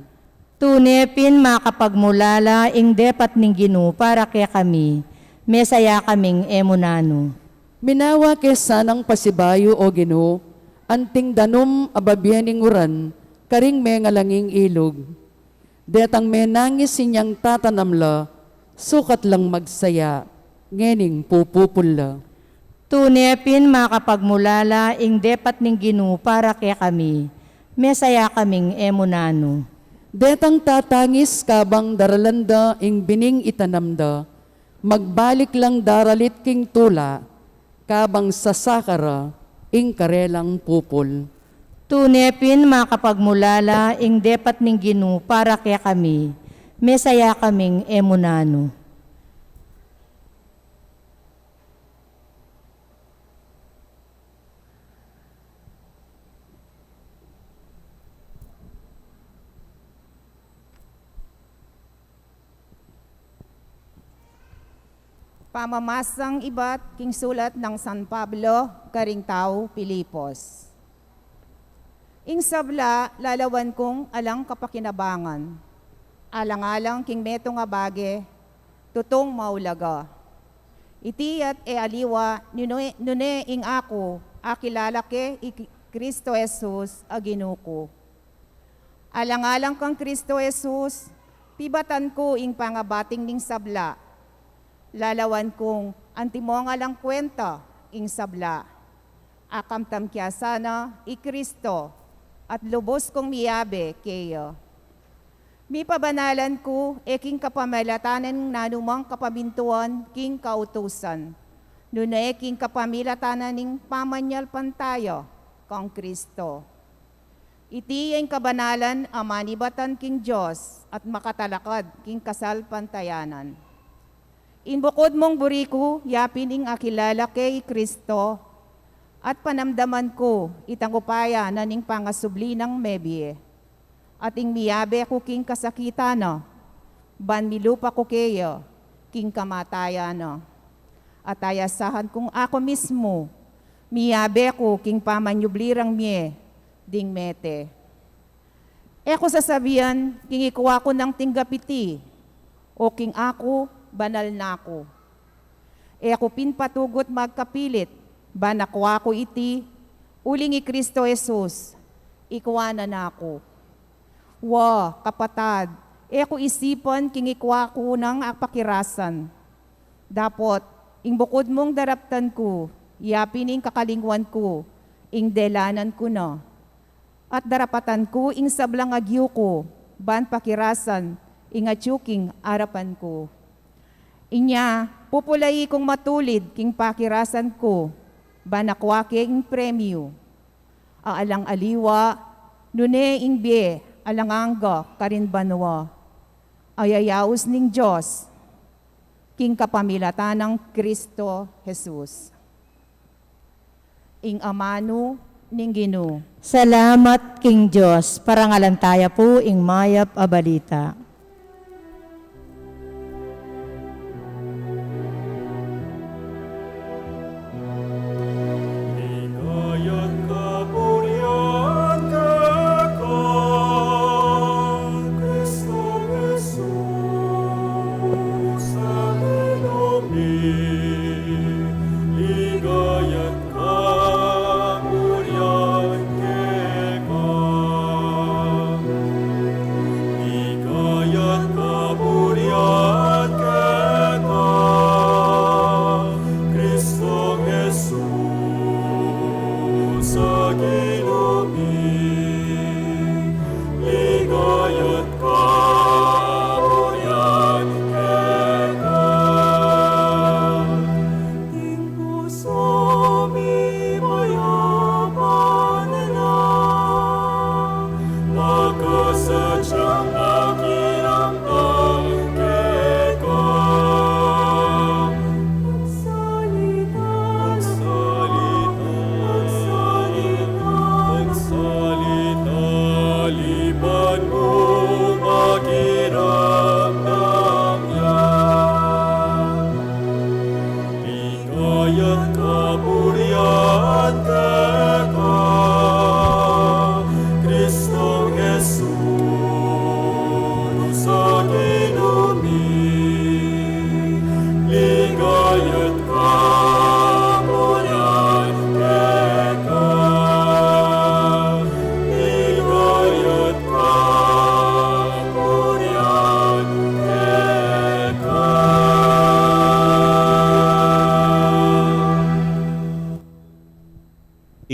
Tune pin makapagmulala ing depat ning Ginu para kekami, mesaya kaming e mu nanu. Minawa ke sanang pasibayu, O Ginu, anting danum a babie ning uran karing mengalanging ilug. Detang menangis inyang tatanam la, sukat lang magsaya ngening pupupul la. Tune pin makapagmulala ing depat ning Ginu para kekami, mesaya kaming e mu nanu. Detang tatangis kabang daralan da ing bining itanam da, magbalik lang daralit king tula, kabang sasaka ra ing karelang pupul. Tune pin makapagmulala ing depat ning Ginu para kekami, mesaya kaming e mu nanu. Pamamasang ibat king sulat nang San Pablo karing tau Filipos. Ing sabla lalawan kung alang kapakinabangan, alang-alang king metung a bage, tutung maulaga. Iti at e aliwa, nune, nune ing aku, akilala ke i Cristo Jesus a Ginu ku. Alang-alang kang Cristo Jesus, pibatan ku ing pangabating ning sabla. Lalawan kung antimo nga lang kuenta ing sabla. Akamtam kya sana i Cristo, at lubus kung miyabe keya. Mipabanalan ku e king kapamilatan ning nanumang kapamintuan king kautusan, nune king kapamilatan ning pamanyalpantaya kang Cristo. Iti ya ing kabanalan a manibatan king Dios at makatalakad king kasalpantayanan. Ing bukud mung buri ku, yapin ing akilala ke i Cristo, at panamdaman ku itang upaya na ning pangasubli nang mebie, at ing miyabe ku king kasakitan na, ban milupa ku keya king kamatayan na. At ayasahan kung aku mismu, miyabe ku king pamanyubli rang mie ding mete. E ku sasabian king ikua ku nang tinggap iti, o king aku banal na ku. E ku pin patugut magkapilit, ban akua ku iti, uling i Cristo Jesus, ikua na naku. Wa, kapatad, e ku isipan king ikua ku nang apakirasan. Dapot, ing bukud mung daraptan ku, yapin ing kakalingwan ku, ing delanan ku na. At darapatan ku ing sablang agyu ku, ban pakirasan ing atyu king arapan ku. Inya, pupulai kung matulid king pakirasan ku, ban akua ke ing premiu a alang aliwa, nune ing bie alang angga karin banua, a yayaus ning Dios king kapamilatan nang Cristo Jesus. Ing amanu ning Ginu. Salamat king Dios. Parangalan taya pu ing mayap a balita. Ligaya at kapurian kang Kristo Jesus. Amen. Ligaya at kapurian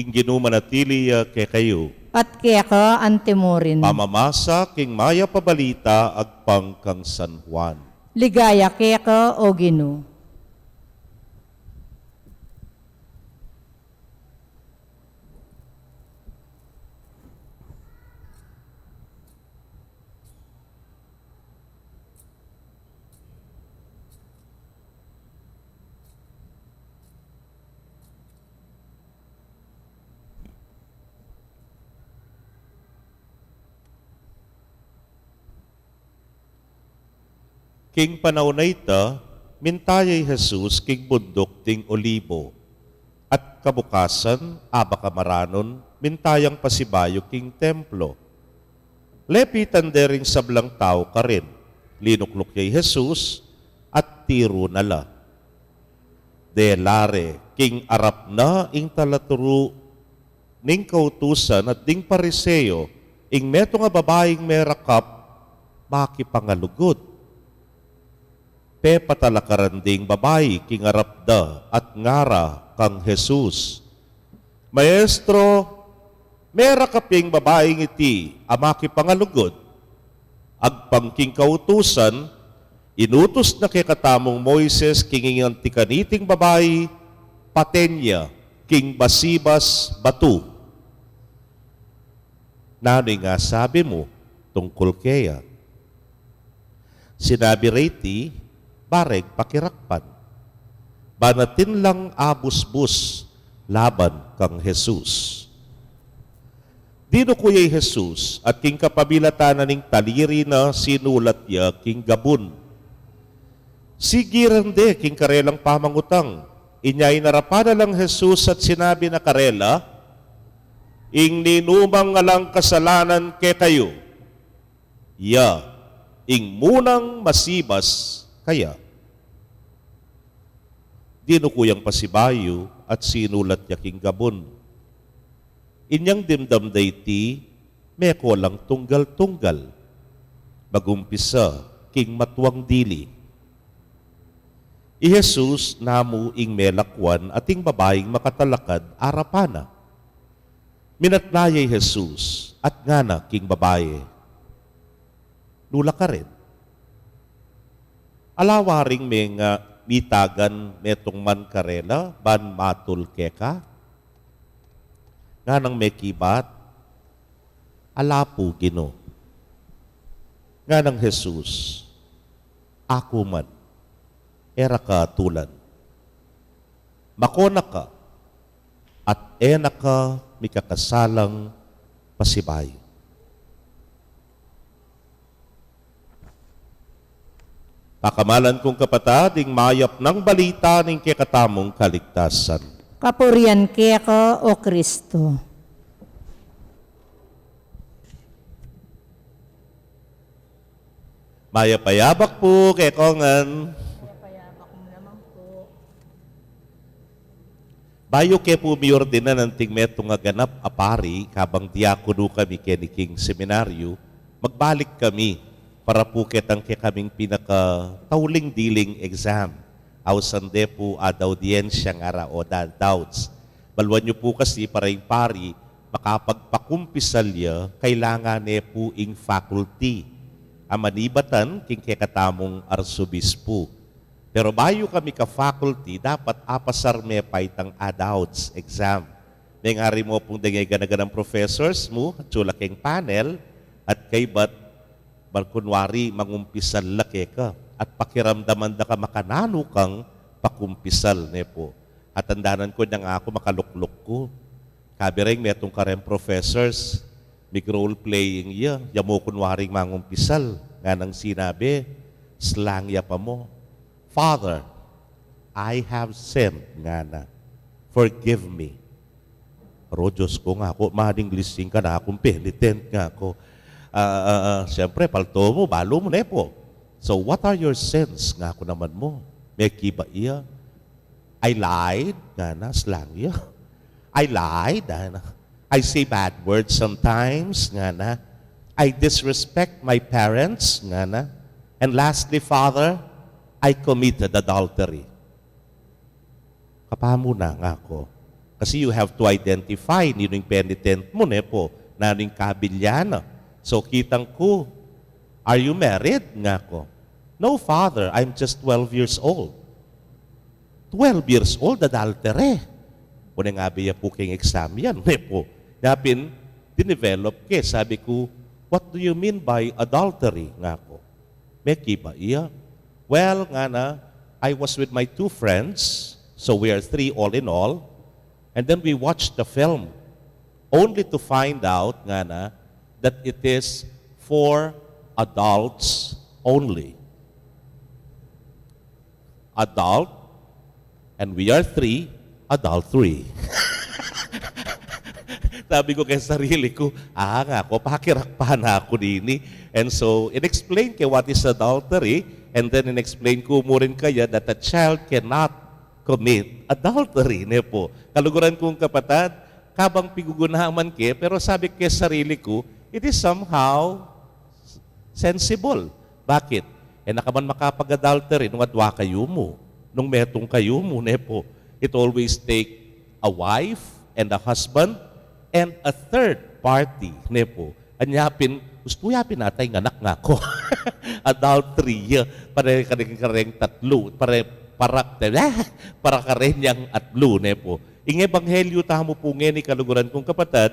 Ginu manatili ya kekayu. At keka antimurin. Pamamasa king mayap a balita agpang kang San Juan. Ligaya keka, o Ginu. King panaun a ita, minta ya i Jesus king bunduk ding Olibo, at kabukasan, abak a maranun, minta yang pasibayu king templo. Lepitan de ring sablang tau karin, linukluk ya i Jesus, at tiru na la. Dela re king arap na ing talaturu ning kautusan at ding Pariseo, ing metung a babaing merakap makipangalugud. Pepatalakaran ding babai king arap da at ngara kang Jesus, "Maestro, merakap ya ing babaing iti a makipangalugud. Agpang king kautusan, inutus na kekatamung Moises king ing anti kaniting babai, paten ya king basibas batu. Nanu ing asabi mu tungkul keya?" Sinabi re iti, bareng pakirakpan, ban atin lang abusbus laban kang Jesus. Dinuku ya i Jesus, at king kapabilatan na ning taliri na, sinulat ya king gabun. Sigiran de king karelang pamangutang. Inya inarapan na lang Jesus at sinabi na karela, "Ing ninumang alang kasalanan kekayu, ya ing munang masibas kaya." Dinuku yang pasibayu at sinulat ya king gabun. Inyang dimdam da iti, meko lang tunggal-tunggal, magumpisa king matuang dili. I Jesus namu ing melakwan at ing babaing makatalakad arapan na. Minatna ya i Jesus at ngana king babai, "Nanu la karin? Ala waring menga mitagan metung man karela ban matul keka?" Nganang mekibat, "Ala pu, Ginu." Nganang Jesus, "Aku man, e ra ka atulan. Mako na ka, at e na ka mikakasalang pasibayu." Pakamalan kung kapatad, ing mayap nang balita ning kekatamung kaligtasan. Kapurian keka, o Kristu. Mayap a yabak pu kekongan. Mayap a yabak mu naman pu. Bayu ke pu miordinan anting metung a ganap a pari, kabang diakonu kami keni king seminaryu, magbalik kami para pu ketang kekaming pinakatauling diling exam. Ausan de pu ada audiensya ngara o da doubts. Baluan yu pu kasi para ing pari makapagpakumpisal ya, kailangan ne pu ing faculty a manibatan king kekatamung arsobispu. Pero bayu kami ka faculty, dapat apasar me pa itang adults exam. Mengari mo pung deng e gana-ganang professors mu, atsu la keng panel, at kaybat, bang kunwari mangumpisal la keka, at pakiramdaman da ka makananu kang pakumpisal, ne pu. At andanan ku, inyang aku makalukluk ku. Kabiring metung kareng professors, mig-role playing ya, ya mu kunwaring mangumpisal, nganang sinabi, slang ya pa mu, "Father, I have sinned," ngana. "Forgive me." "Aro Dios ku," ngaku, "man English sing kanakung penitent," ngaku. Ah, ah, ah, siyempre, palto mu, balu mu, ne pu. "So, what are your sins?" ngaku naman mu. Mekibat ya. "I lied," ngana, slang ya. "I lied," ngana. "I say bad words sometimes," ngana. "I disrespect my parents," ngana. "And lastly, Father, I committed adultery." "Kapamu na," ngaku. Kasi you have to identify ninu ing penitent mu, ne po, nanu ing kabilya na. So, kitang ku, "Are you married?" ngaku. "No, Father, I'm just twelve years old." "Twelve years old, adultery?" Kung ing abi ya pu keng exam yan, ne po. Nya pin, dinevelop ke, sabi ku, "What do you mean by adultery?" ngaku. "Mekiba iya?" "Well," ngana, "I was with my two friends, so we are three all in all, and then we watched the film, only to find out," ngana, "that it is for adults only." Adult, and we are three, adultery. Sabi ku keng sarili ku, "Ah," ngaku, "pakirakpan na ku dini." And so, in-explain ke what is adultery, and then in-explain ku mu rin kaya that a child cannot commit adultery, ne po. Kaluguran kung kapatad, kabang pigugunaman ke, pero sabi ke sarili ku, it is somehow sensible. Bakit? E na ka man makapag-adultery nung adwa kayu mu, nung metung kayu mu, ne po. It always take a wife and a husband and a third party, ne po. Anya pin, ustu ya pin ata ing anak ngaku. Adultery ya. Pare kareng, kareng tatlu, pare, para, para kareng yang atlu, ne po. Ing ebanghelyu tamu pu ngeni, kaluguran kung kapatad,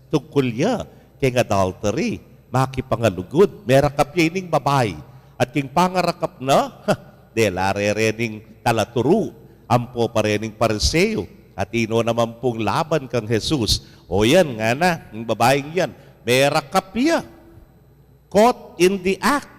tungkul ya keng adultery, makipangalugud. Merakap ya ining babai. At king pangarakap na, dela re rening talaturu, ampo pa rening Pariseo. Atin no naman pung laban kang Jesus. O yan, ngana, ing babaing yan, merakap ya. Caught in the act.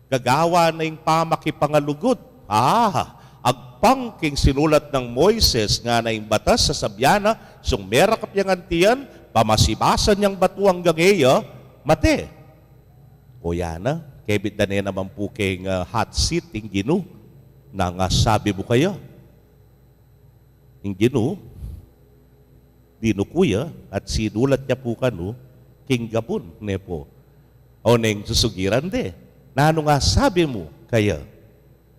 Gagawa na ing pamakipangalugud. Ah, agpang king sinulat nang Moises, ngana ing batas, sasabyan na, sung merakap yang anti yan, pamasibasan yang batu anggang e ya mate. O ya na, kebit da ne naman pu keng, ah, hot seat ing Ginu, nanu ing sabi mu kaya? Ing Ginu, dinuku ya at sinulat ya pu kanu king gabun, ne po. O neng susugiran de, nanu ing sabi mu kaya?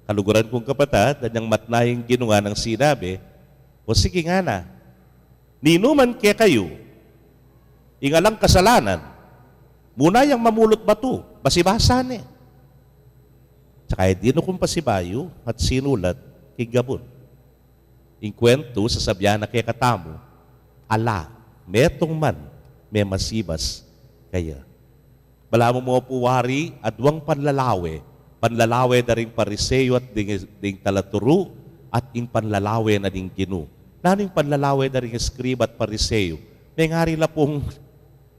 Kaluguran kung kapatad, anyang matna ing Ginu, nganang sinabi, "O sige," ngana, "ninuman kekayu ing alang kasalanan, muna yang mamulut batu, basibasan ne." Saka e dinukung pasibayu at sinulat king gabun. Ing kuwentu, sasabyan na kekatamu, ala, metung man memasibas kaya. Balamu mu pu wari, aduang panlalawe, panlalawe da ring Pariseo at ding, ding talaturu, at ing panlalawe na ning Ginu. Nanu ing panlalawe da ring eskriba at Pariseo? Mengari la pung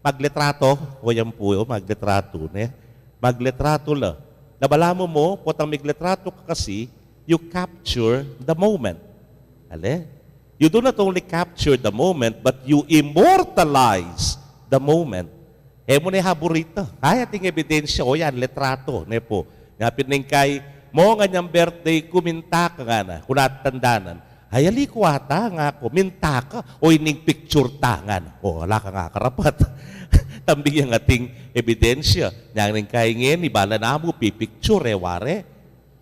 maglitrato, o yan pu, o, maglitrato, ne? Maglitrato la. Na balamu mu, potang maglitrato ka kasi, you capture the moment. Ale? You do not only capture the moment, but you immortalize the moment. E mu ne haburita. Ay, ating ebidensya, o yan, litrato, ne pu. Nya pin neng kai, "Mong, anyang birthday ku, minta ka," ngana, kuna tandanan. "Ay, ali ku ata," ngaku, "minta ka, o ining picture ta," ngana. O, ala kang akarapat. Tambing yang ating ebidensya. Nya neng kai ngeni, bala namu pipicture, e wari.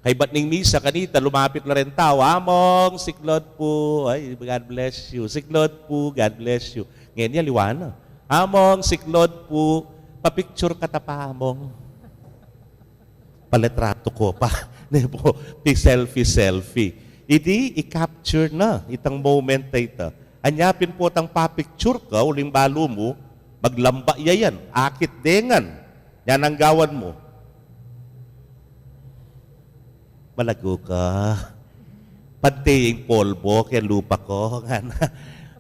Kaybat ning misa kanita, lumapit la reng tau, "Among, siklaud pu." Ay, "God bless you." "Siklaud pu." "God bless you." Ngeni aliwa na. "Among, siklaud pu. Papicture ka ta pa, Among." Palitratu ko pa. Ne pu, pi-selfie-selfie. Idi, i-capture na itang moment a ita. Anya pin potang papicture ka, uling balu mu, maglamba ya yan, akit de ngan. Yan ang gawan mu. "Malago ka. Pante ing polvo keng lupa ko," ngana.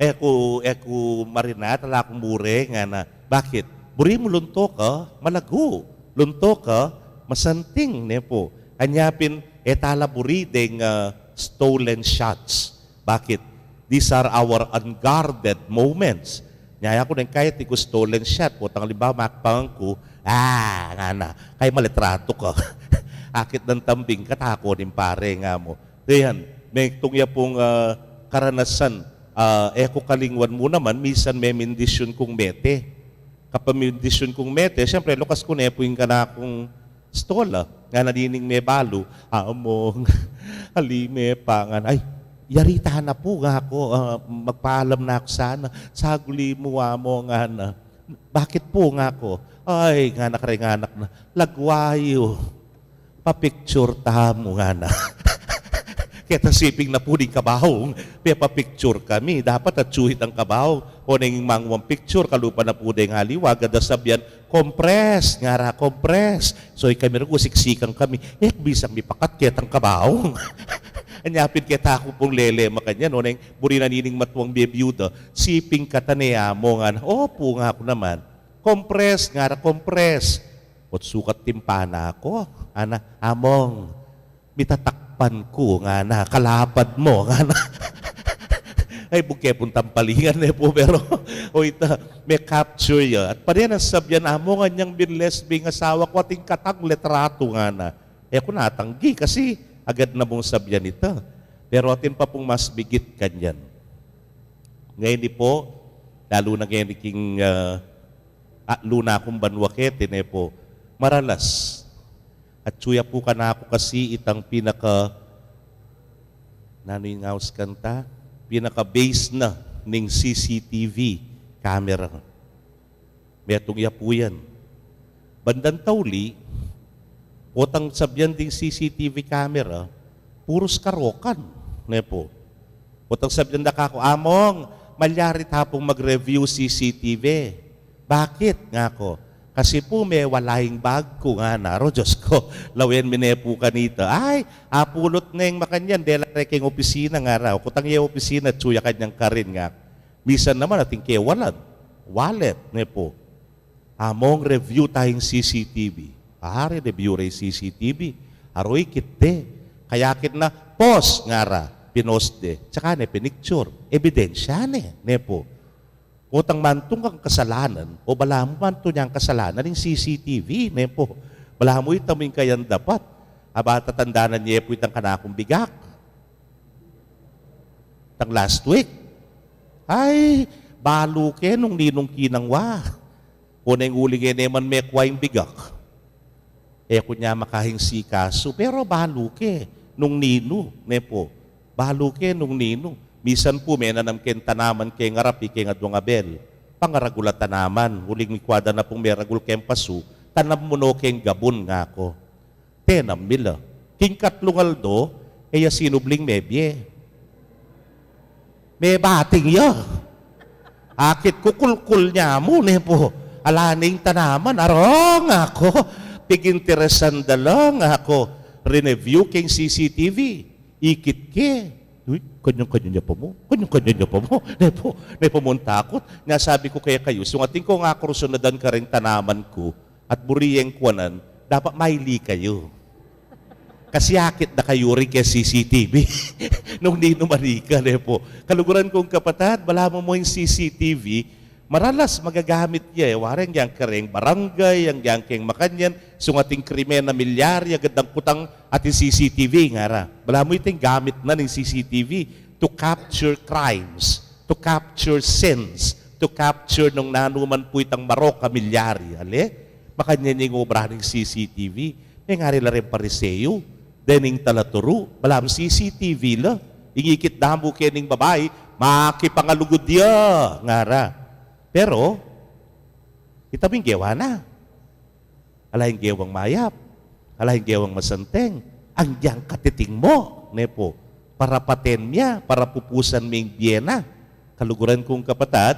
"E ku, e ku marinat, ala kung buri," ngana. "Bakit?" "Buri mu lunto ka, malago. Lunto ka, masanting," ne pu. Anya pin, e ta la buri deng, ah, stolen shots. Bakit? These are our unguarded moments. Nya ya ku neng kai, atin kung stolen shot, potang alimbawa, makpangan ku, "Ah," ngana, kai malitratu ka. Akit nang tambing, katako ning pare nga mu. Ayan, metung ya pung, ah, karanasan, ah, e ku kalingwan mu naman, misan memindisyun kung mete. Kapamidisyun kung mete, siyempre, lukas ku ne pu ing kanakung stola, ngana nining mebalu, "Among, ali me pa," ngana. "Ay, "Yari ta na pu," ngaku, "ah, magpaalam na ku sana." "Saguli mu, Among," ngana. "Bakit pu?" ngaku. "Ay," ngana kareng anak na, "lagwa yu. Pa-picture tamu," ngana. Keta siping na pu ding kabaung, pepa-picture kami. Dapat atyu itang kabaung. Oneng mangwang picture, kalupa na pu deng aliwa, agad da sabyan, "Compress," ngara, "compress." So, ikami reng usiksikan kami. E ku bisang mipakat ketang kabaung. Anya pin keta ku pung lele makanyan, oneng buri na nining matuang bebiyuda. "Siping kata ne, Among," ngana. "Opu," ngaku naman. "Compress," ngara, "compress." Ot sukat timpana ku. Ana, "Among, mitatakpan ku," ngana, "kalapad mu," ngana. Ay, bugke pung tampalingan ne pu, pero, o ita, me-capture ya. At pane nang sabyan, "Among, anyang binles me ing asawa ku, atin katang litratu," ngana. E ku na tanggi, kasi agad na mung sabyan ita. Pero atin pa pung mas bigit kanyan. Ngeni pu, lalu na ngeni king, ah, atlu na kung banua keti, ne pu. Maralas. Atyu ya pu kanaku kasi itang pinaka, nanu ing aus kanta? Pinaka-base na ning C C T V camera. Metung ya pu yan. Bandang tauli, potang sabyan ding C C T V camera, purus karokan, ne pu. Potang sabyan da kaku, "Among, malyari ta pung mag-review C C T V." "Bakit?" ngaku. "Kasi pu, mewala ing bag ku," ngana. Aro, Dios ku, lawen mi ne pu kanita. "Ay, apulut neng makanyan, dela re keng opisina," ngara. O kutang ye opisina, atyu ya kanyang karin, ngaku. Misan naman atin kewalan, wallet, ne pu. "Among, review ta ing C C T V." Pare, review re ing C C T V. Aro, ikit de. Kayakit na, "Post," ngara. Pinost de. Tsaka ne pinicture. Ebidensya ne, ne pu. Potang mantung kang kasalanan, o balamu mantung yang kasalanan ing C C T V, ne pu. Balamu ita mu ing kayang dapat. Aba, tatandanan ye pu itang kanakung bigak. Tang last week. Ay, balu ke nung ninung kinangwa. Oneng uli ke ne man mekua ing bigak. E ku ne makahing sikasu, pero balu ke nung ninu, ne pu. Balu ke nung ninu. Misan pu, menanam keng tanaman keng arap, ikeng aduang abel. Pangaragul a tanaman, uling mikua da na pung meragul keng pasu, tanam mu no keng gabun, ngaku. Tenam mi la. King katlung aldo, e ya sinubling mebie. Mebating ya. Akit ku, kulkul ne mu, ne pu. Ala ne ing tanaman, aro, ngaku. Piginteresan da la, ngaku. Rineview keng C C T V. Ikit ke. Uy, kanyan-kanyan ya pa mu. Kanyan-kanyan ya pa mu. Ne pu, ne pu mung takut. Nya sabi ku kekayu, sung atin kung akurusun na dan kareng tanaman ku, at buri yeng kuanan, dapat maili kayu. Kasi akit da kayu rin keng C C T V. Nung ninu man ika, ne pu. Kaluguran kung kapatad, balamu mu ing C C T V, maralas magagamit ya, e. Wari, anggyang kareng barangay, anggyang keng makanyan, sung atin krimen a milyari, agad dang kutang atin C C T V, ngara. Balamu ita ing gamit na ning C C T V to capture crimes, to capture sins, to capture nung nanu man pu itang marok a milyari. Ale? Makanyan ing obra ning C C T V. Mengari la reng Pariseo, dening talaturu, balamu C C T V la. Ing ikit da mu kening babai, makipangalugud ya, ngara. Pero, ita mu ing gewa na. Ala ing gewang mayap, ala ing gewang masanteng, anggyang katiting mu, ne pu, parapaten mia, parapupusan ming bie na. Kaluguran kung kapatad,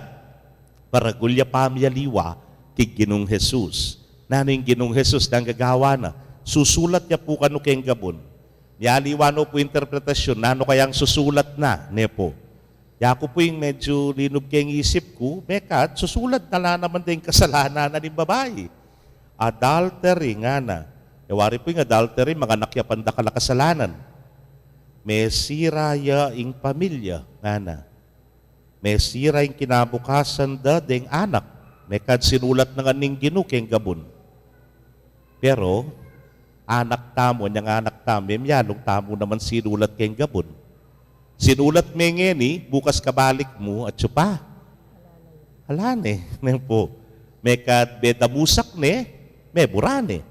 paragul ya pa mialiwa king Ginung Jesus. Nanu ing Ginung Jesus nang gagawan na? Susulat ya pu kanu keng gabun. Mialiwa no pu interpretasyun, nanu kayang susulat na, ne pu. Yaku pu ing medyu linub keng isip ku, mekad, susulat na la naman deng kasalanan na ning babai. Adultery, ngana. E wari pu ing adultery, manganak ya pang dakal a kasalanan. Mesira ya ing pamilya, ngana. Mesira ing kinabukasan da deng anak. Mekad sinulat na ngan ning Ginu keng gabun. Pero, anak tamu, anyang anak tamu, e mialung tamu naman sinulat keng gabun. Sinulat me ngeni, bukas kabalik mu, atyu pa. Ala ne, ne pu. Mekad bedamusak ne, mebura ne.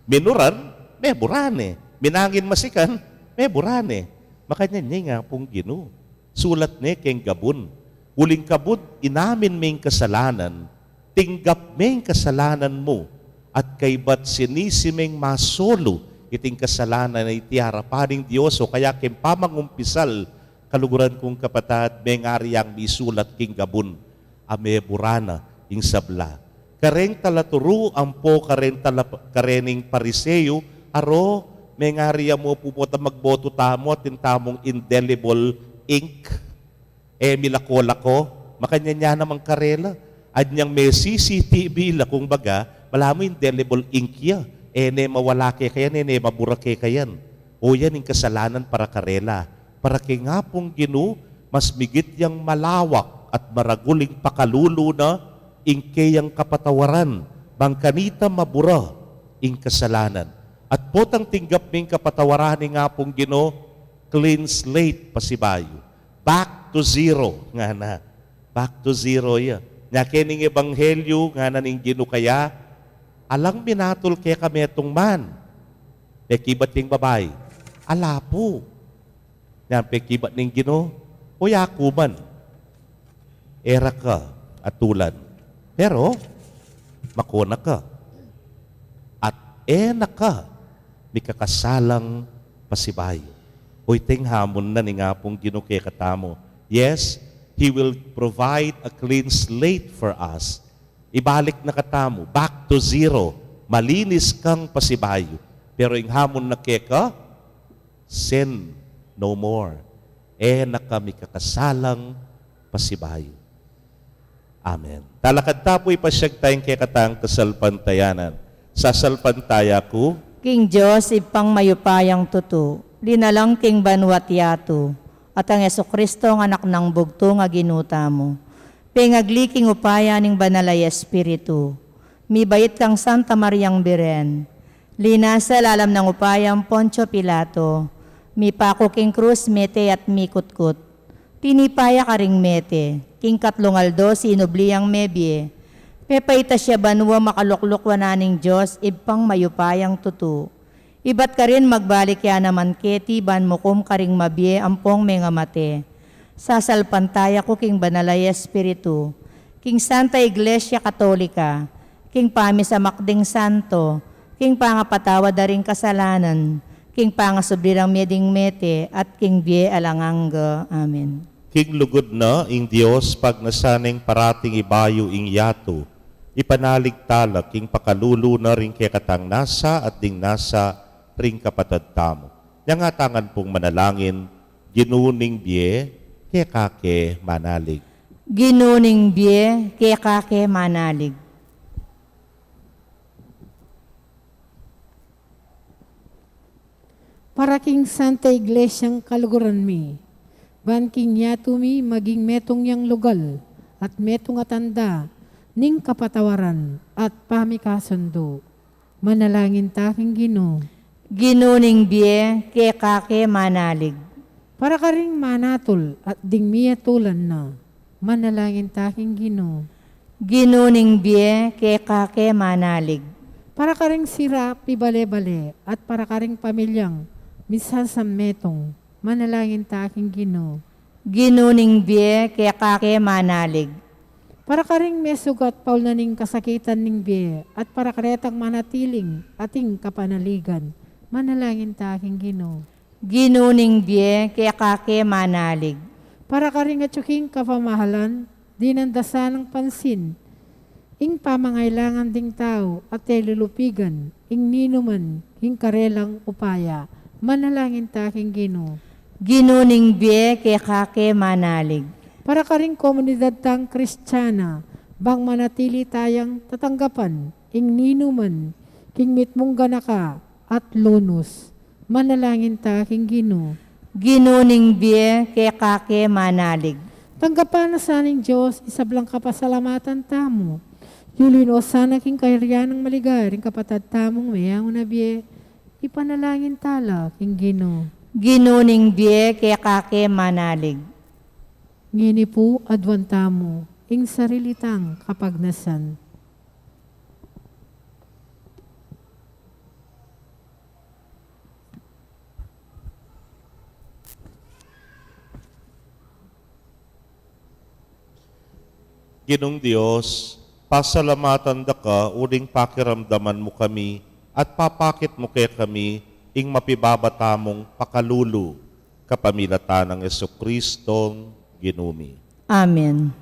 Minuran, mebura ne. Minangin masikan, mebura ne. Makanyan ya ing Apung Ginu. Sulat ne keng gabun. Uling kabud, inamin me ing kasalanan, tinggap me ing kasalanan mu, at kaybat sinisi meng masolu iting kasalanan a iti arapan ning Dios, o kaya keng pamangumpisal, kaluguran kung kapatad, mengari yang misulat king gabun a mebura na ing sabla. Kareng talaturu ampo kareng tala-, kareng Pariseo, aro, mengari ya mu pu potang magboto tamu atin tamung indelible ink. E milako-lako, makanyan ya naman karela. Anyang me C C T V la, kung baga, balamu indelible ink ya. E ne mawala kekayan, e ne mabura kekayan. O yan ing kasalanan para karela. Para king Apung Ginu, mas migit yang malawak at maragul ing pakalulu na ing keyang kapatawaran, bang kanita mabura ing kasalanan. At potang tinggap me ing kapatawaran ning Apung Ginu, clean slate pasibayu. Back to zero, ngana. Back to zero ya. Nya keni king ebanghelyu, ngana ning Ginu kaya, alang minatul keka metung man. Pekibat ing babai, ala pu. Nya pekibat ning Ginu, o ya ku man, e ra ka atulan. Pero, mako na ka. At e na ka mikakasalang pasibayu. O iti ing hamun na ning Apung Ginu kekatamu. Yes, He will provide a clean slate for us. Ibalik na katamu, back to zero. Malinis kang pasibayu. Pero ing hamun na keka, sin no more. E na ka mikakasalang pasibayu. Amen. Talakad ta pu, ipasyag taya ing kekatang kasalpantayanan. Sasalpantaya ku king Dios, Ibpang mayupayang tutu, linalang king banua't yatu, at kang Jesucristo a Anak nang bugtung a Ginu tamu, pengagli king upaya ning Banal a Espiritu, mibait kang Santa Mariang Birhen, linasa lalam nang upaya nang Poncio Pilato, mipaku king krus, mete at mikutkut. Tinipa ya karing mete, king katlung aldo sinubli yang mebie. Pepaitas ya banua, makalukluk wanan ning Dios, Ibpang mayupayang tutu. Ibat karin magbalik ya naman keti ban mukum karing mabie ampong mengamate. Sasalpantaya ku king Banal a Espiritu, king Santa Iglesia Katolika, king pamisamak ding santo, king pangapatawad da ring kasalanan, king pangasubli rang mie ding mete, at king bie alang angga. Amen. King lugud na ing Dios, pagnasan neng parating ibayu ing yatu, ipanalig tala king pakalulu na ring kekatang nasa at ding nasa ring kapatad tamu. Nya ngatangan pung manalangin, Ginu ning bie, keka ke manalig. Ginu ning bie, keka ke manalig. Para king Santa Iglesiang kaluguran mi, ban king yatu mi maging metung yang lugal at metung a tanda ning kapatawaran at pamikasundu. Manalangin ta king Ginu. Ginu ning bie, keka ke manalig. Para karing manatul at ding miatulan na. Manalangin ta king Ginu. Ginu ning bie, keka ke manalig. Para karing sira pibale-bale at para karing pamilyang misasametung. Manalangin ta king Ginu. Ginu ning bie, keka ke manalig. Para karing mesugat paul na ning kasakitan ning bie at para karetang manatiling ating kapanaligan. Manalangin ta king Ginu. Ginu ning bie, keka ke manalig. Para karing atyu king kapamahalan, dinandasan nang pansin ing pamangailangan ding tau at e lulupigan ing ninuman king karelang upaya. Manalangin ta king Ginu. Ginu ning bie, keka ke manalig. Para karing komunidad tang Kristiana, bang manatili tayang tatanggapan ing ninuman king mitmung ganaka at lunus. Manalangin ta king Ginu. Ginu ning bie, keka ke manalig. Tanggapan na sa ning Dios ing sablang kapasalamatan tamu. Yuli no sana king kayarian nang maligaya ring kapatad tamung meyangu na bie. Ipanalangin tala king Ginu. Ginu ning bie, keka ke manalig. Ngeni pu aduan tamu ing sarili tang kapagnasan. Ginung Dios, pasalamatan da ka uling pakiramdaman mu kami at papakit mu kekami ing mapibaba tamung pakalulu, kapamilatan nang Jesucristong Ginu mi. Amen.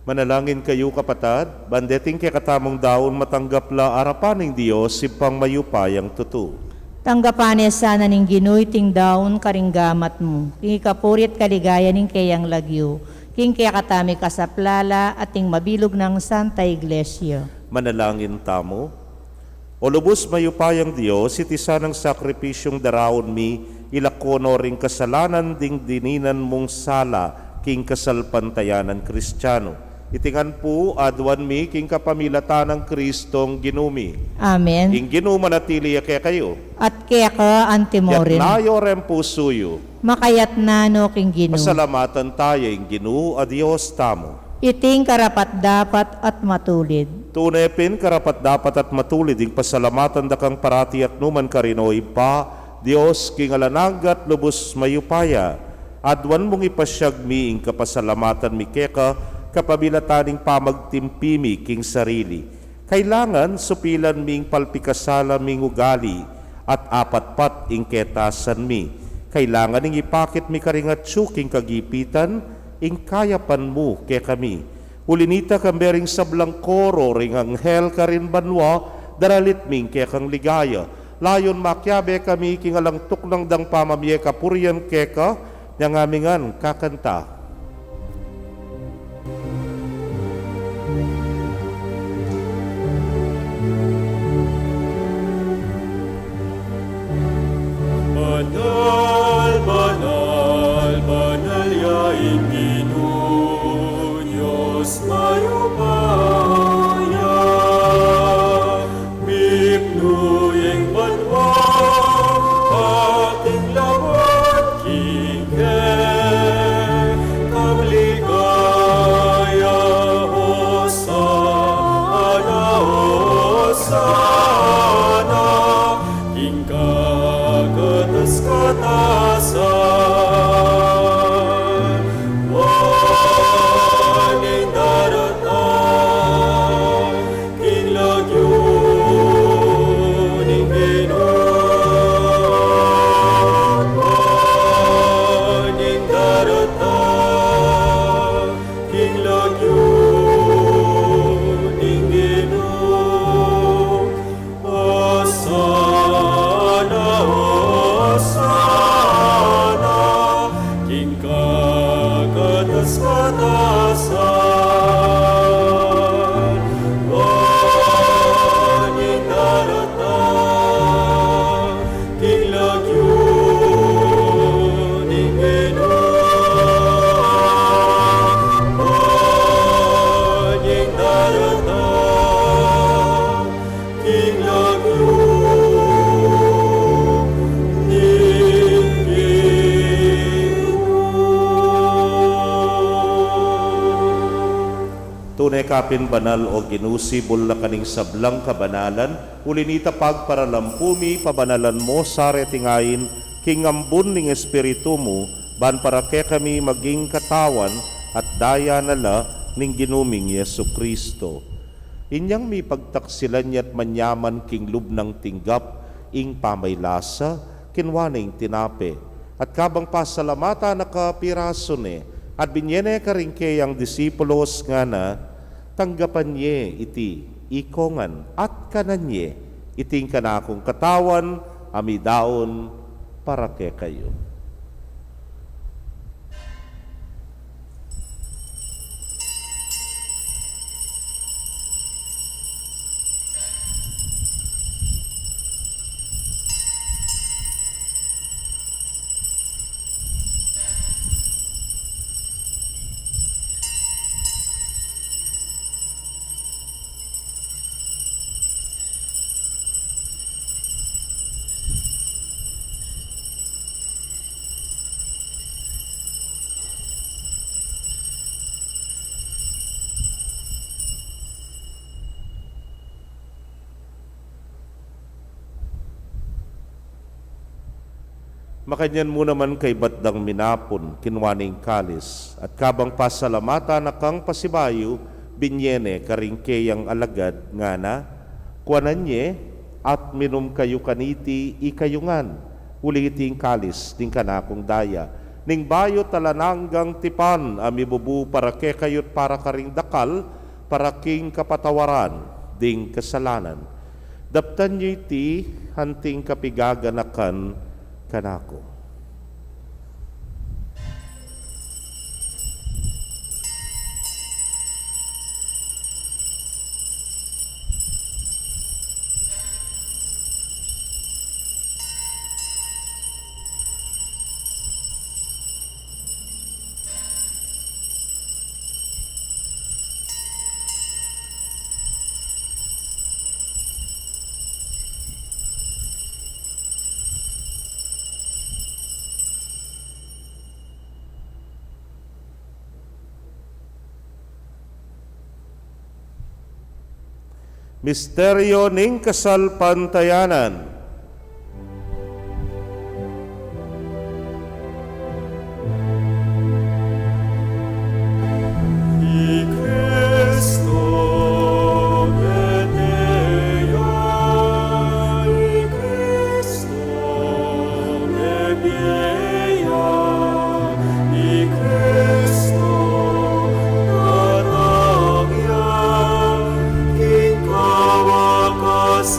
Manalangin kayu, kapatad, ban deting kekatamung daun matanggap la arapan ning Dios, Ibpang mayupayang tutu. Tanggapan ne sana ning Ginu iting daun karing gamat mu, king ikapuri at kaligayan ning keyang lagyu, king kekatami kasaplalan at ning mabilug nang Santa Iglesia. Manalangin tamu. O lubus mayupayang Dios, iti sanang sakripisyung daraun mi, ilako no ring kasalanan ding dininan mung sala king kasalpantayanan Kristianu. Iti ngan pu aduan mi king kapamilatan nang Kristong Ginu mi. Amen. Ing Ginu manatili ya kekayu. At keka antimorin. Yatna yu ring pusu yu. Makayatna no king Ginu. Pasalamatan taya ing Ginu a Dios tamu. Iting karapat-dapat at matulid. Tune pin karapat-dapat at matulid ing pasalamatan da kang parati at nukarin man, O Ibpa, Dios king alang angga at lubus mayupaya. Aduan mung ipasiag mi ing kapasalamatan mi keka, kapabilatan ning pamagtimpi mi king sarili. Kailangan supilan mi ing palpikasala ming ugali, at apatpat ing ketasan mi. Kailangan ing ipakit mi karing atyu king kagipitan ing kayapan mu kekami. Uli nita, kambe ring sablang koro ring anghel karin banua, daralit mi ing kekang ligaya. Layun makiabe kami king alang tuknang dang pamamie kapurian keka, nyang ami ngan kakanta. Banal, banal, banal ya ing Ginu, Dios mayupaya. Mipnu ya ing banua, at ing labuad king kekang ligaya. Hosana, Hosana, king kakatas-katasan. Wa ning daratang king lagyu ning Ginu. Wa ning daratang king lagyu ning Ginu. Hosana, Hosana, king kakatas-katasan. Wa ning daratang king lagyu ning Ginu. Wa ning daratang king lagyu ning Ginu. Tune ka pin banal, o Ginu, sibul na ka ning sablang kabanalan, uli nita pagparalampu mi, pabanalan mu sa reting ain king ambun ning Espiritu mu, ban para kekami maging katawan at daya na la ning Ginu ming Jesucristo. Inyang mipagtaksilan ya't manyaman king lub nang tinggap ing pamaylasa, kinua ne ing tinape, at kabang pasalamatan na ka, pirasu ne, at binye ne karing keyang disipulos, ngana: Tanggapan ye iti ikongan, at kanan ye, iti ing kanakung katawan, a midaun para kekayu. Makanyan mu naman kaybat dang minapun, kinua ne ing kalis, at kabang pasalamatan na kang pasibayu, binye ne karing keyang alagad, ngana: Kuanan ye, at minum kayu kaniti ikayu ngan, uling iti ing kalis ning kanakung daya, ning bayu't alang anggang tipan, a mibubu para kekayu't para karing dakal, para king kapatawaran ding kasalanan. Daptan yu iti anting kapigaganakan kanaku. Misteryo ning kasalpantayanan. Ini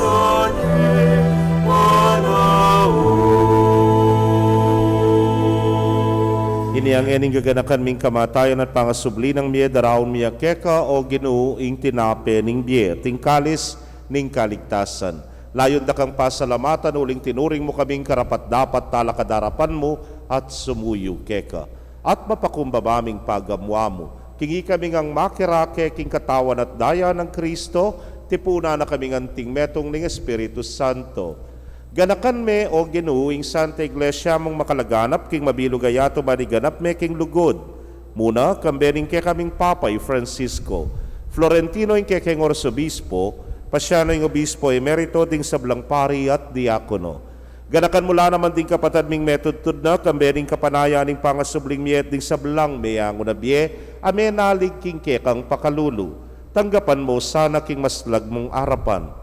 ngeni ing gaganakan ming kamatayan at pangasubli nang mie, daraun mi keka, o Ginu, ing tinape ning bie, at ing kalis ning kaligtasan. Layun da kang pasalamatan uling tinuring mu kaming karapat-dapat talakad arapan mu at sumuyu keka. At mapakumbaba ming pagamuan mu, king ikami ngang makirake king katawan at daya nang Kristo, tipunan na kaming anting metung ning Espiritu Santo. Ganakan me, o Ginu, ing Santa Iglesia mung makalaganap king mabilug a yatu, ban iganap me king lugud. Muna, kambe ning kekaming Papa i Francisco, Florentino ing kekeng Arsobispo, Paciano ing Obispo Emerito, ding sablang pari at diakono. Ganakan mu la naman ding kapatad ming metudtud na, kambe ning kapanayan ning pangasubling mie at ding sablang meangu na bie, a menalig king kekang pakalulu. Tanggapan mu sana king maslag mung arapan.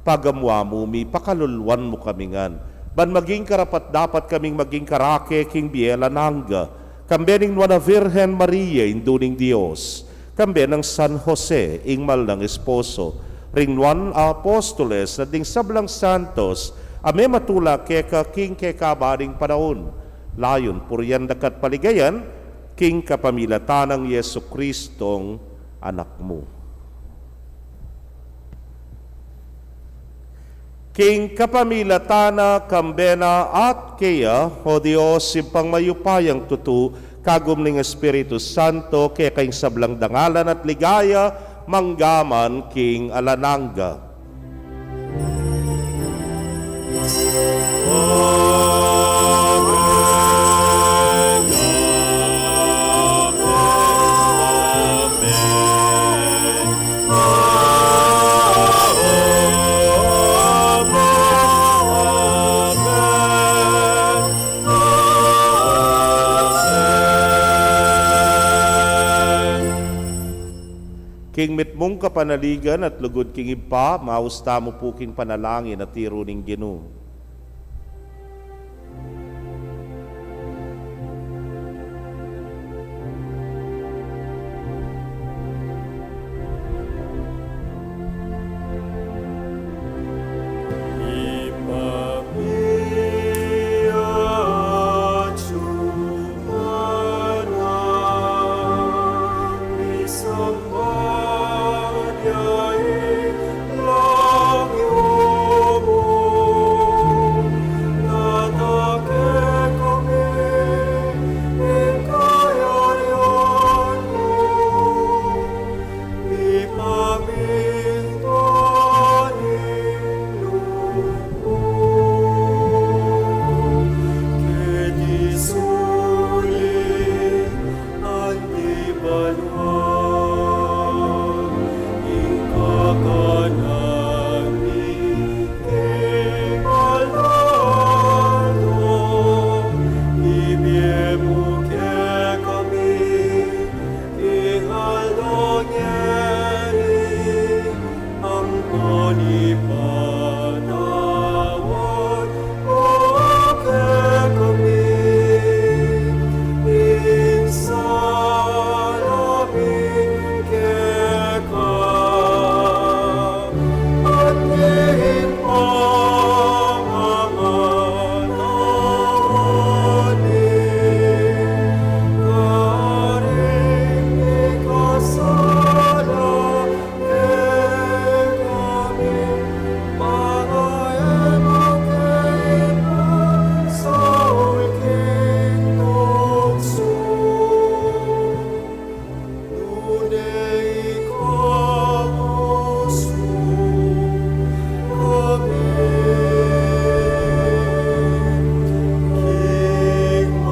Pagamuan mu mi, pakaluluan mu kami ngan, ban maging karapat-dapat kaming maging karake king bie alang angga, kambe ning Nuan a Virgen Maria, Indu ning Dios, kambe nang San Jose, ing mal nang esposo, ring nuan a apostoles, at ding sablang santos a mematula keka king kekaban ning panaun. Layun purian da ka at paligayan, king kapamilatan nang Jesucristong Anak mu. King kapamilatan na, kambe na, at keya, o Dios, Ibpang mayupayang tutu, kagum ning Espiritu Santo, keka ing sablang dangalan at ligaya, mangga man king alang angga. King mitmung kapanaligan at lugud king Ibpa, maus tamu pu king panalangin a tiru ning Ginu. Anti banua ing kakanan mi king aldo-aldo, ibie mu kekami king aldo ngeni, ampo ipatawad mu kekami ing sala mi keka, anti ing pamamatawad mi karing mikasala kekami, manga e mu ke ipaisaul king tuksu, nune ikalusu kami king marok.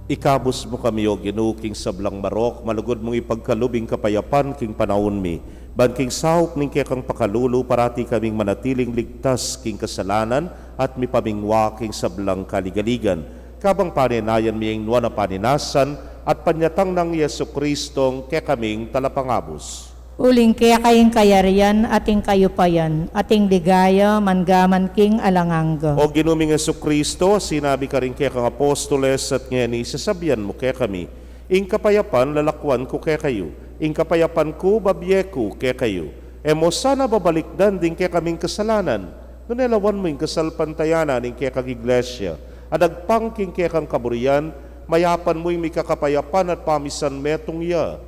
Ikabus mu kami, O Ginu, king sablang marok, malugud mung ipagkalub ing kapayapan king panaun mi, ban king saup ning kekang pakalulu parati kaming manatiling ligtas king kasalanan at mipamingwa king sablang kaligaligan. Kabang panenayan mi ing nuan a paninasan at panyatang nang Jesucristong kekaming Talapangabus. Uling keka ing kayarian at ing kayupayan at ing ligaya mangga man king alang angga. O Ginu ming Jesucristo, sinabi karing kekang apostoles at ngeni sasabian mu kekami, Ing kapayapan lalakuan ku kekayu, ing kapayapan ku bibie ku kekayu. E mo sana babalikdan ding kekaming kasalanan, nune lawan mu ing kasalpantayanan ning kekang iglesia, at agpang king kekang kaburian, mayapan mu ing mika kapayapan at pamisan metung ya.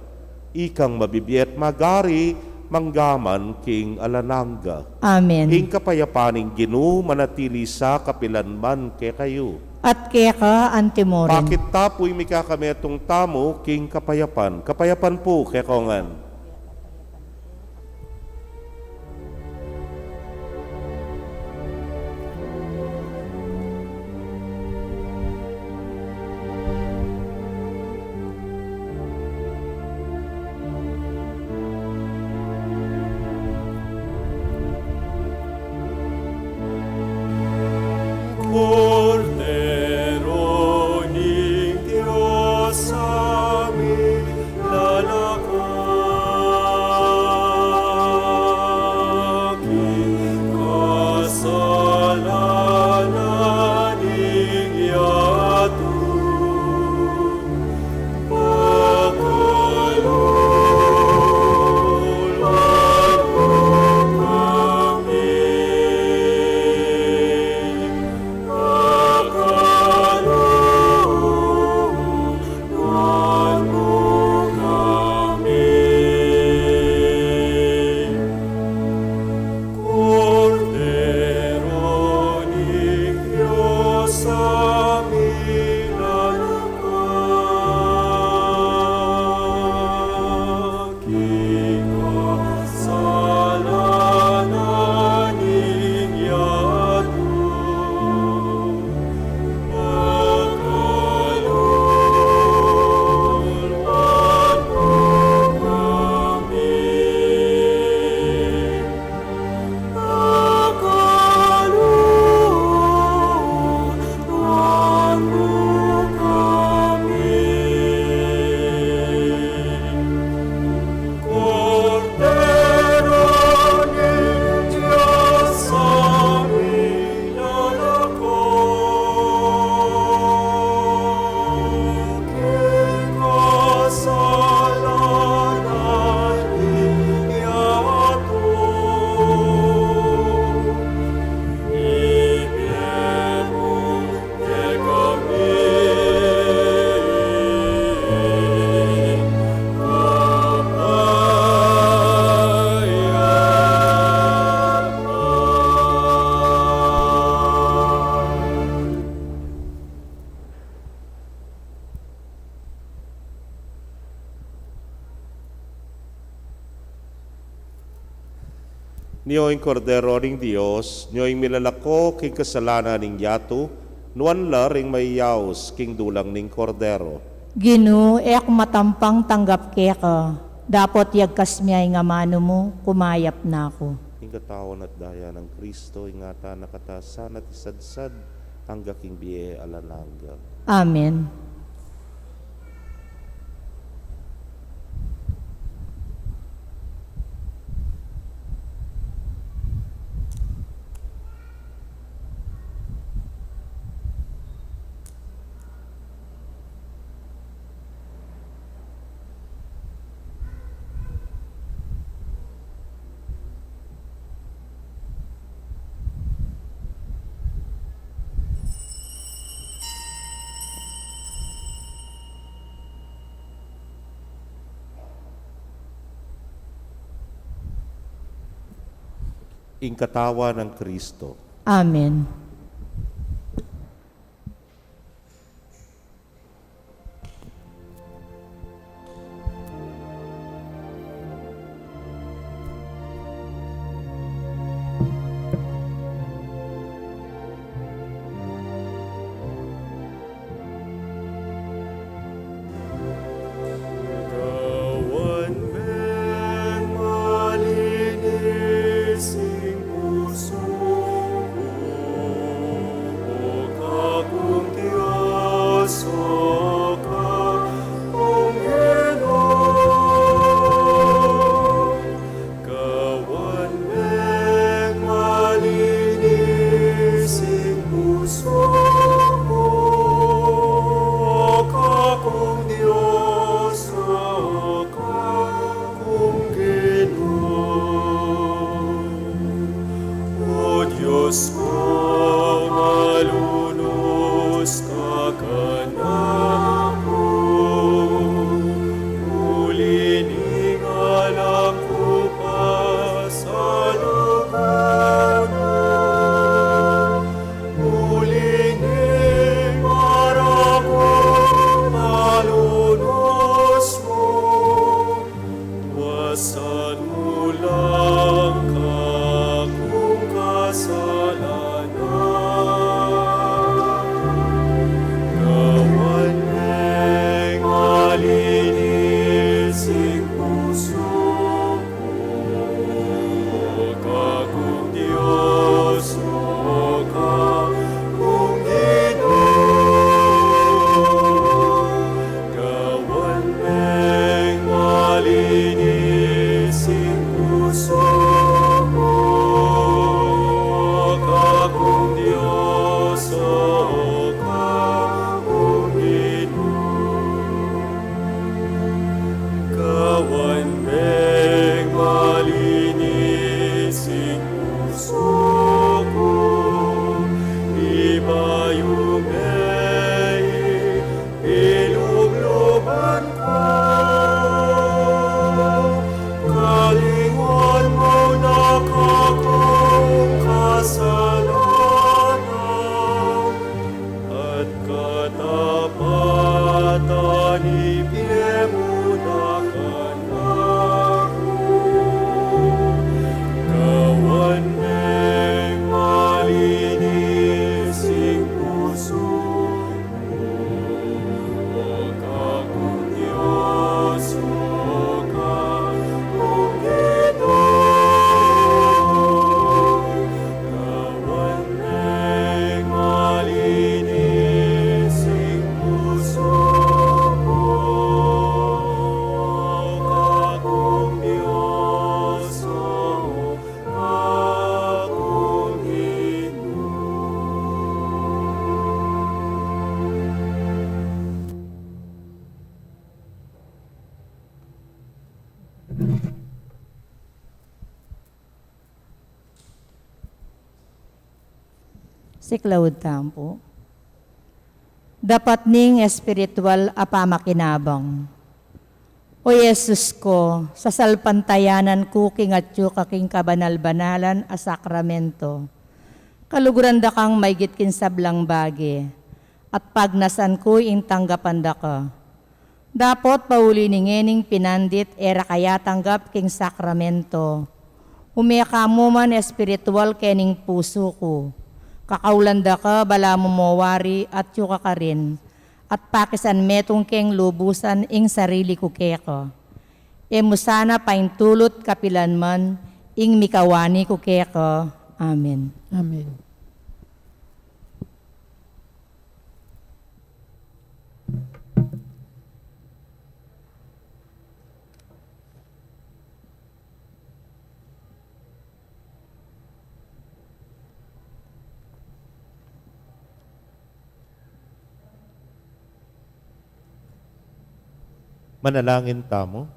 Ikang mabibie at magari, mangga man king alang angga. Amen. Ing kapayapan ning Ginu manatili sa kapilan man kekayu. At keka anti mu rin. Pakit ta pu ing mikametung tamu king kapayapan. Kapayapan pu kekongan. Kordero ning Dios, a milalako king kasalanan ning yatu. Nyo ing Kordero ning Dios, nyo ing milalako king kasalanan ning yatu, nuan la ring mayaus king dulang ning Kordero. Ginu, e ku matampang tanggap keka, dapot yagkas me ing amanu mu, kumayap na ku. Ing katawan at daya nang Kristo, ingatan na katasan at isadsad, angga king bie alang angga. Amen. Ing katawan nang Kristo. Amen. Gawan meng malinis ing pusu ku. Siklaud tamu pu. Dapat ning espiritual a pamakinabang. O Jesus ko, sasalpantayanan ku king atyu ka king kabanal-banalan a sakramento. Kaluguran da kang maigit king sablang bage, at pagnasan ku ing tanggapan da ka. Dapot pauli ning ngening pinandit e ra ka yatanggap king sakramento. Ume ka mu man espiritual kening pusu ku. Kakaulan da ka balamu mo wari atyu ka karin, at pakisan metung keng lubusan ing sarili ku keka. E mu sana paintulut kapilan man ing mikawani ku keka. Amen. Amen. Manalangin tamu.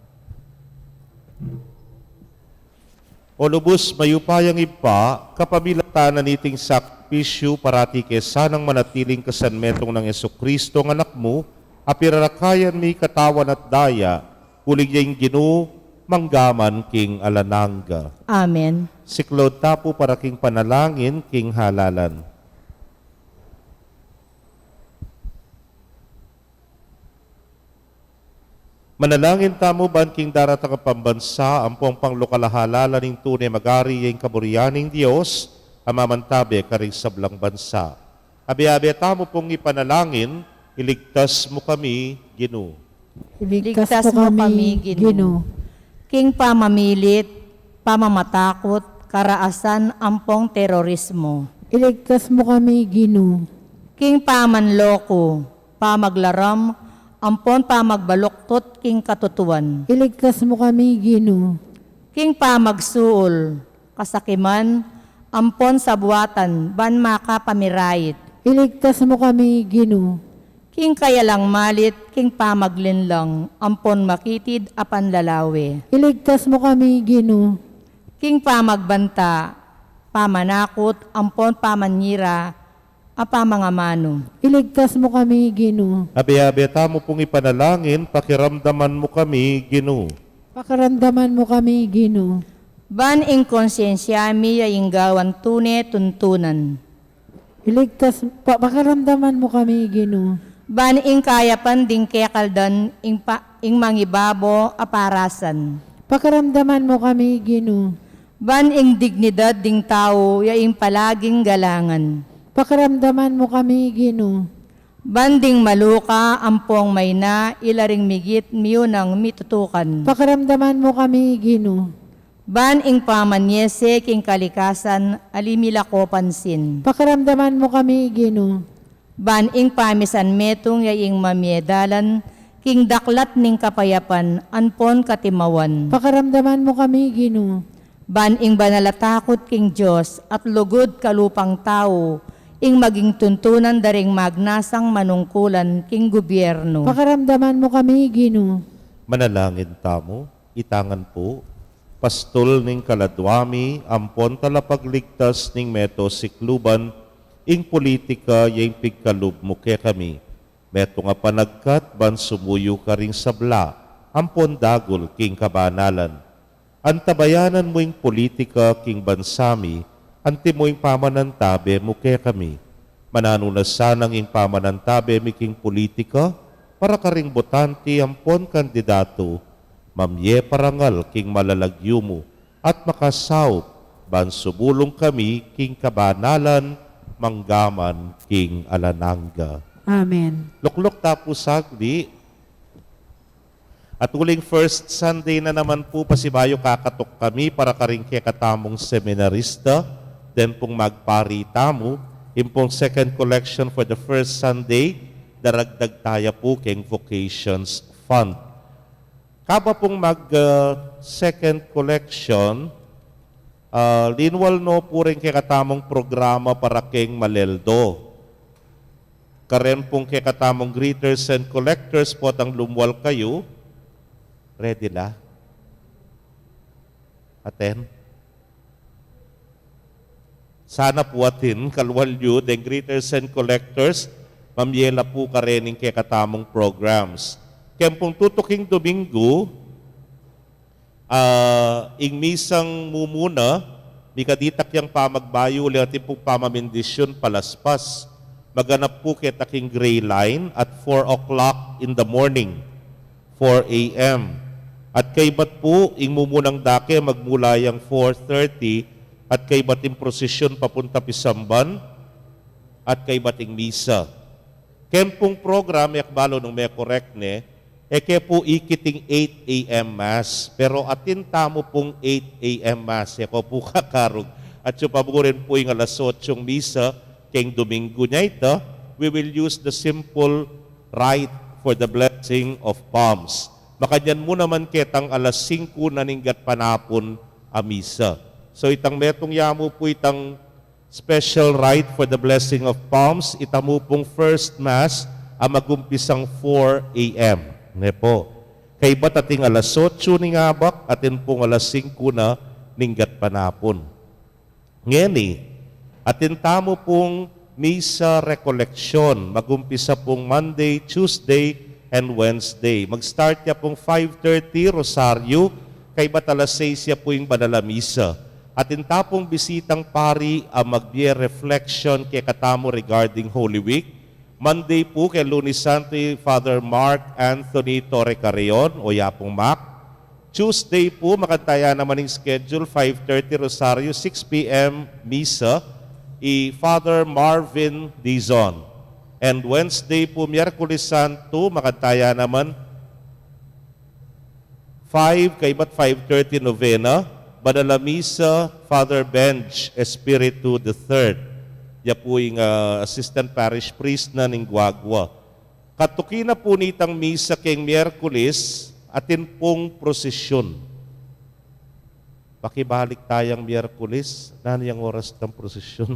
O lubus mayupayang Ibpa, kapamilatan na niting sakripisyu, parati ke sanang manatiling kasanmetung nang Jesucristo, a Anak mu, a pirarakayan mi katawan at daya, uling ya ing Ginu, manggaman king alang angga. Amen. Siklaud ta pu para king panalangin king halalan. Manalangin tamu ban king daratang a pambansa, ampong panglokal a halalan ning tune magari ya ing kaburian ning Dios, a mamantabe karing sablang bansa. Abe-abe tamu pung ipanalangin, iligtas mu kami, Ginu. Iligtas mu kami, Ginu. King pamamilit, pamamatakut, karaasan, ampong terorismo. Iligtas mu kami, Ginu. King pamanloko, pamaglaram, ampon pamagbaluktot king katutuan. Iligtas mu kami, Ginu. King pamagsuul, kasakiman, ampon sabuatan, ban makapamirayit. Iligtas mu kami, Ginu. King kayalang malit, king pamaglinlang, ampon makitid a panlalawe. Iligtas mu kami, Ginu. King pamagbanta, pamanakut, ampon pamanyira, a pamangamanu. Iligtas mu kami, Ginu. Abe-abe tamu pung ipanalangin, pakiramdaman mu kami, Ginu. Pakiramdaman mu kami, Ginu. Ban ing konsyensya mi ya ing gawan tune tuntunan. Iligtas, pa-, pakiramdaman mu kami, Ginu. Ban ing kayapan ding kekaldan ing pa-, ing mangibabo a parasan. Pakiramdaman mu kami, Ginu. Ban ing dignidad ding tau ya ing palaging galangan. Pakiramdaman mu kami, Ginu. Ban ding maluka ampong maina ila ring migit miyunang mitutukan. Pakiramdaman mu kami, Ginu. Ban ing pamanyese king kalikasan ali milako pansin. Pakiramdaman mu kami, Ginu. Ban ing pamisan metung ya ing mamie dalan king daklat ning kapayapan ampon katimawan. Pakiramdaman mu kami, Ginu. Ban ing banal a takut king Dios at lugud kalupang tau ing maging tuntunan da ring magnasang manungkulan king gubyernu. Pakiramdaman mu kami, Ginu. Manalangin tamu. Itangan pu, pastul ning kaladwa mi, ampon talapagligtas ning meto sikluban, ing pulitika ya ing pigkalub mu kekami. Metung a panagkat ban sumuyu karing sabla, ampon dagul king kabanalan. Antabayanan mu ing pulitika king bansa mi, anti mu ing pamanantabe mu kekami. Mananu na sanang ing pamanantabe mi king pulitika, para karing botante ampon kandidatu, mamie parangal king malalagyu mu, at makasaup ban sumulung kami king kabanalan manggaman king alang angga. Amen. Lukluk ta pu sagli. At uling first Sunday na naman pu, pasibayu kakatuk kami para karing kekatamung seminarista, den pung magpari tamu, ing pung second collection for the first Sunday, daragdag taya pu keng Vocations Fund. Kaba pung mag, ah, second collection, ah, linwal no pu ring kekatamung programa para keng maleldo. Karen pung kekatamung greeters and collectors, potang lumwal kayu. Ready la? Aten. Sana pu atin, kalual yu, deng greeters and collectors, mamye la pu kareng kekatamung programs. Keng pung tutuking Domingo, ah, ing misang mumuna, mikaditak yang pamagbayu, uling atin pung pamamindisyon palaspas. Maganap pu keta king Gray Line at four o'clock in the morning. Four A M. At kaybat pu, ing mumunang dake magmula yang four thirty, at kaybat ing prosesyon papunta pisamban, at kaybat ing misa. Keng pung program, e ku balu nung me-correct ne, e ke pu ikit ing eight A M Mass, pero atin tamu pung eight A M Mass, e ko pu kakarug. At yu pa mu rin pu ing alas otsong misa, keng Domingo nya ita, we will use the simple rite for the blessing of palms. Makanyan mu naman ketang alas singku na ning gatpanapun a misa. So, itang metung ya mu pu itang special rite for the blessing of palms, ita mu pung first mass a magumpisang four A M. Ne po. Kaybat ating alas otso ning abak, atin pung alas singku na ning gatpanapun. Ngeni, atin tamu pung misa recollection, magumpisa pung Monday, Tuesday, and Wednesday. Mag-start ya pung five thirty, Rosario, kaybat alas sais ya pu ing banal a misa. Atin ta pung bisitang pari a magbie reflection kekatamu regarding Holy Week. Monday pu keng Lunes Santo i Father Mark Anthony Torre Carreon, o ya pung Mac. Tuesday pu, makanyan ta ya naman ing schedule, five thirty Rosario, six P M Misa, i Father Marvin Dizon. And Wednesday pu, Miyerkules Santo, makanyan ta ya naman, five, kaybat five thirty Novena, Banal a Misa, Father Benj Espiritu the third. Ya pu ing, ah, Assistant Parish Priest na ning Guagua. Katuki na pu nitang misa keng Miyerkules, atin pung prosesyon. Pakibalik tayang Miyerkules, nanu yang oras tang prosesyon?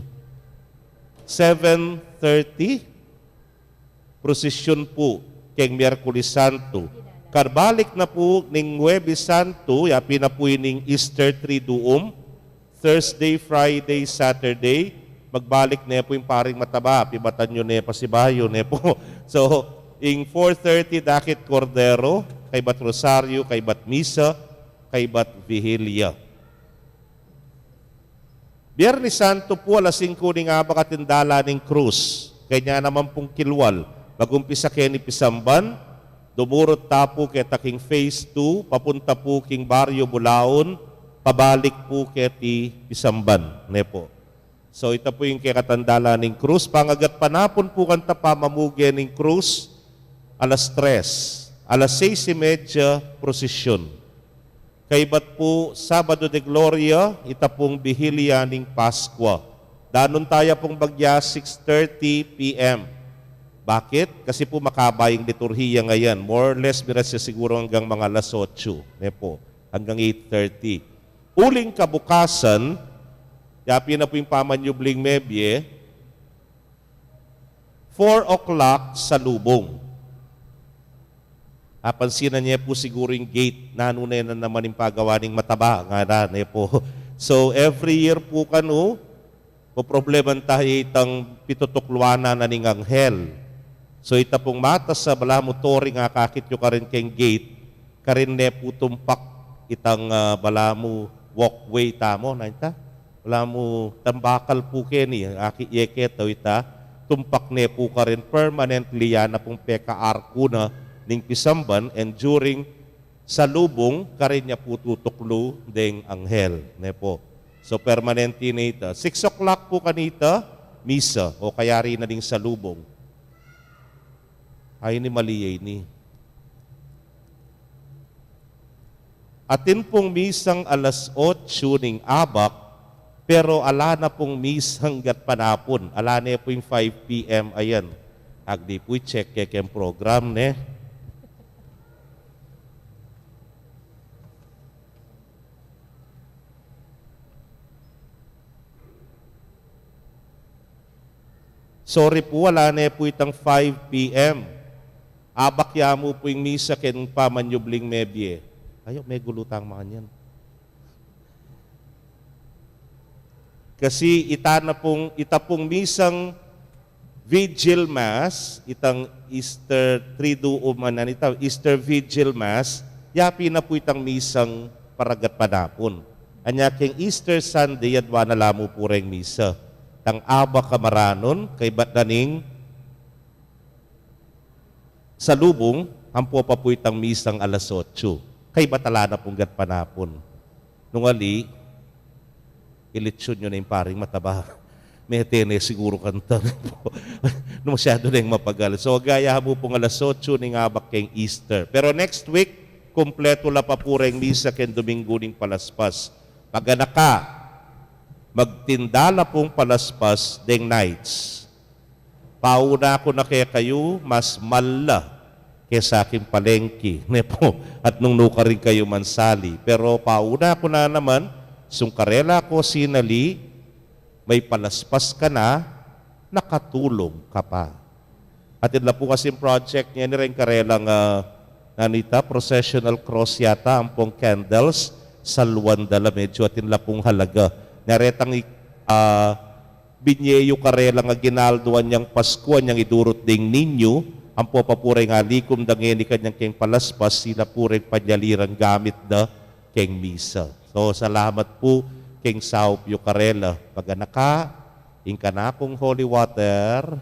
Seven thirty, prosesyon pu keng Miyerkules Santo. Karbalik na pu ning Huwebes Santo, ya pin na pu ining Easter Triduum, Thursday, Friday, Saturday, magbalik ne pu ing paring mataba, pibatan yu ne pasibayu ne pu. So, ing four thirty dakit Kordero, kaybat Rosario, kaybat Misa, kaybat Vihilia. Biernes Santo pu, alas singku ning abak atin dalan ning krus. Kenya naman pung kilwal, magumpisa keni pisamban, dumurut ta pu keta king phase two, papunta pu king Barrio Bulaon, pabalik pu keti pisamban, ne pu. So, ita pu ing kekatang dalan ning krus. Pangagatpanapun pu kanta pamamuge ning krus, alas tres. Alas seis y media, prosesyon. Kaybat pu, Sabado de Gloria, ita pung Bihilia ning Paskua. Danun ta ya pung bagya, six thirty P M. Bakit? Kasi pu makaba ing liturhiya ngayan. More or less, miras ya siguru anggang mga alas otso, ne pu, anggang eight thirty. Uling kabukasan, ya pin na pu ing pamanyubling mebie, four o'clock salubung. Apansinan ye pu siguru ing gate, nanu ne na naman ing pagawa ning mataba, ngana ne pu. So, every year pu kanu, poprobleman ta ya itang pitutukluan na ning anghel. So, ita pung matas a balamu tori ing akakit yu karin keng gate, karin ne pu tumpak itang, ah, balamu walkway tamu, na ita? Balamu tambakal pu keni, aki, ye keta ita, tumpak ne pu karin permanently, ya na pung pekaarku na ning pisamban, and during salubung, karin ya pu tutuklu deng anghel, ne pu. So, permanente ne ita. Six o'clock pu kanita, misa, o kayari na ding salubung. Ay, ini mali ya ini. Atin pung misang alas otso ning abak, pero ala na pung misang gatpanapun. Ala ne pu ing five P M, ayan. Agdi pu i-check ke keng program, ne? Sorry pu, ala ne pu itang five P M. Abak ya mu pu ing misa keng pamanyubling mebie. Ayo, megulu tang makanyan. Kasi ita na pung, ita pung misang Vigil Mass, itang Easter Triduum, anan ita, Easter Vigil Mass, yapin na pu itang misang para gatpanapun. Anya keng Easter Sunday, adwa na la mu pu reng misa. Tang abak a maranun, kaybat na ning salubung, ampo pa pu itang misang alas otso. Kaybat na la pung gatpanapun. Nung ali, ilitsun yu na ing paring mataba. Mete ne siguru kanta. Nung masyadu neng mapagal. So, gaya mu pung alas otso ning abak keng Easter. Pero next week, kumpletu la pa pu reng misa keng Domingo ning Palaspas. Pag anaka, magtinda la pung palaspas deng Knights. Pauna ku na kekayu, mas mal la kesa king palengki, ne pu, at nung nukarin kayu mansali. Pero pauna ku na naman, sung karela ku sinali, may palaspas ka na, nakatulung ka pa. Atin la pu kasing project ngeni reng karelang, ah, nanita, processional cross yata, ampong candles, salwan da la, medyo atin la pung halaga. Naretang i-, ah, binye yu karelang aginaldo anyang Pasku, anyang idurut ding ninyu, ampo pa pu reng alikum da ngeni kanyang keng palaspas, sila pu reng panyaliran gamit da keng misa. So, salamat pu keng saup yu karela. Pag anaka, ing kanakung holy water,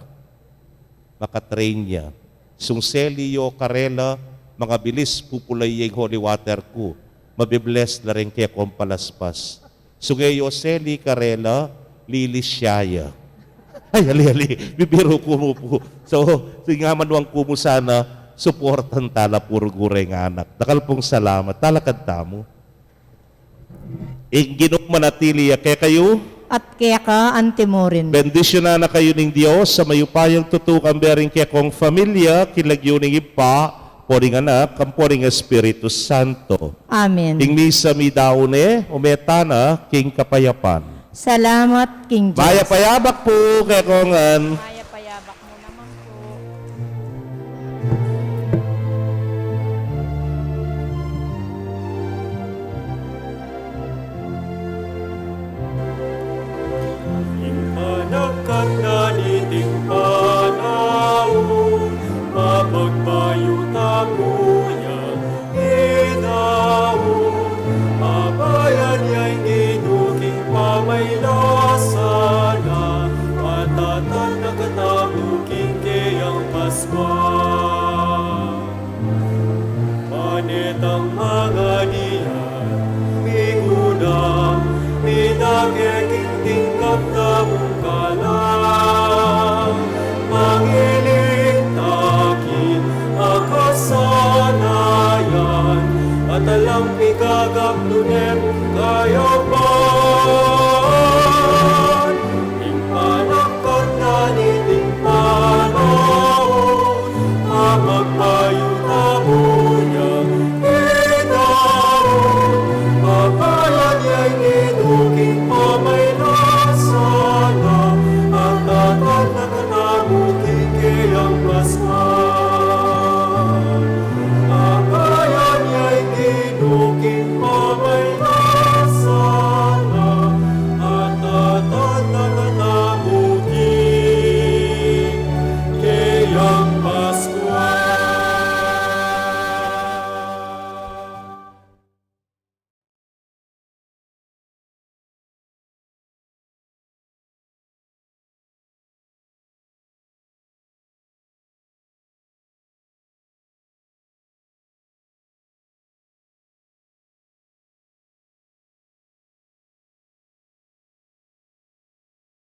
makatrain ya. Sung seli yu karela, mangabilis pupula ya ing holy water ku. Mabibless la reng kekong palaspas. Sung e yu seli karela, lilis ya ya. Ay, ali, ali. Bibiru ku mu pu. So, sige nga, manuang ku mu sana, suportan tala pu rugu reng anak. Dakal pung salamat. Talakad tamu. Ing Ginu manatili ya kekayu. At keka antimurin. Bendisyunan na kayu ning Dios a mayupayang tutukan, bering kekong familia, king lagyu ning Ibpa, ampo ning Anak, ampo ning Espiritu Santo. Amen. Ing misa midaun ne, ume tana king kapayapan. Salamat king Dios. Mayap a yabak pu kekongan. Mayap a yabak mu naman pu. Ing panagkat na niting panaun, mapagbayu tamu yang idaun. Abayan ya ing Ginu king pamailasan na, at atatag na katamu king keyang Paskua. Pane tang mangadian, miguna, midake king tingkap tamung kalam, mangiling ta king akasanayan, at alang pikagap nunem kayapan.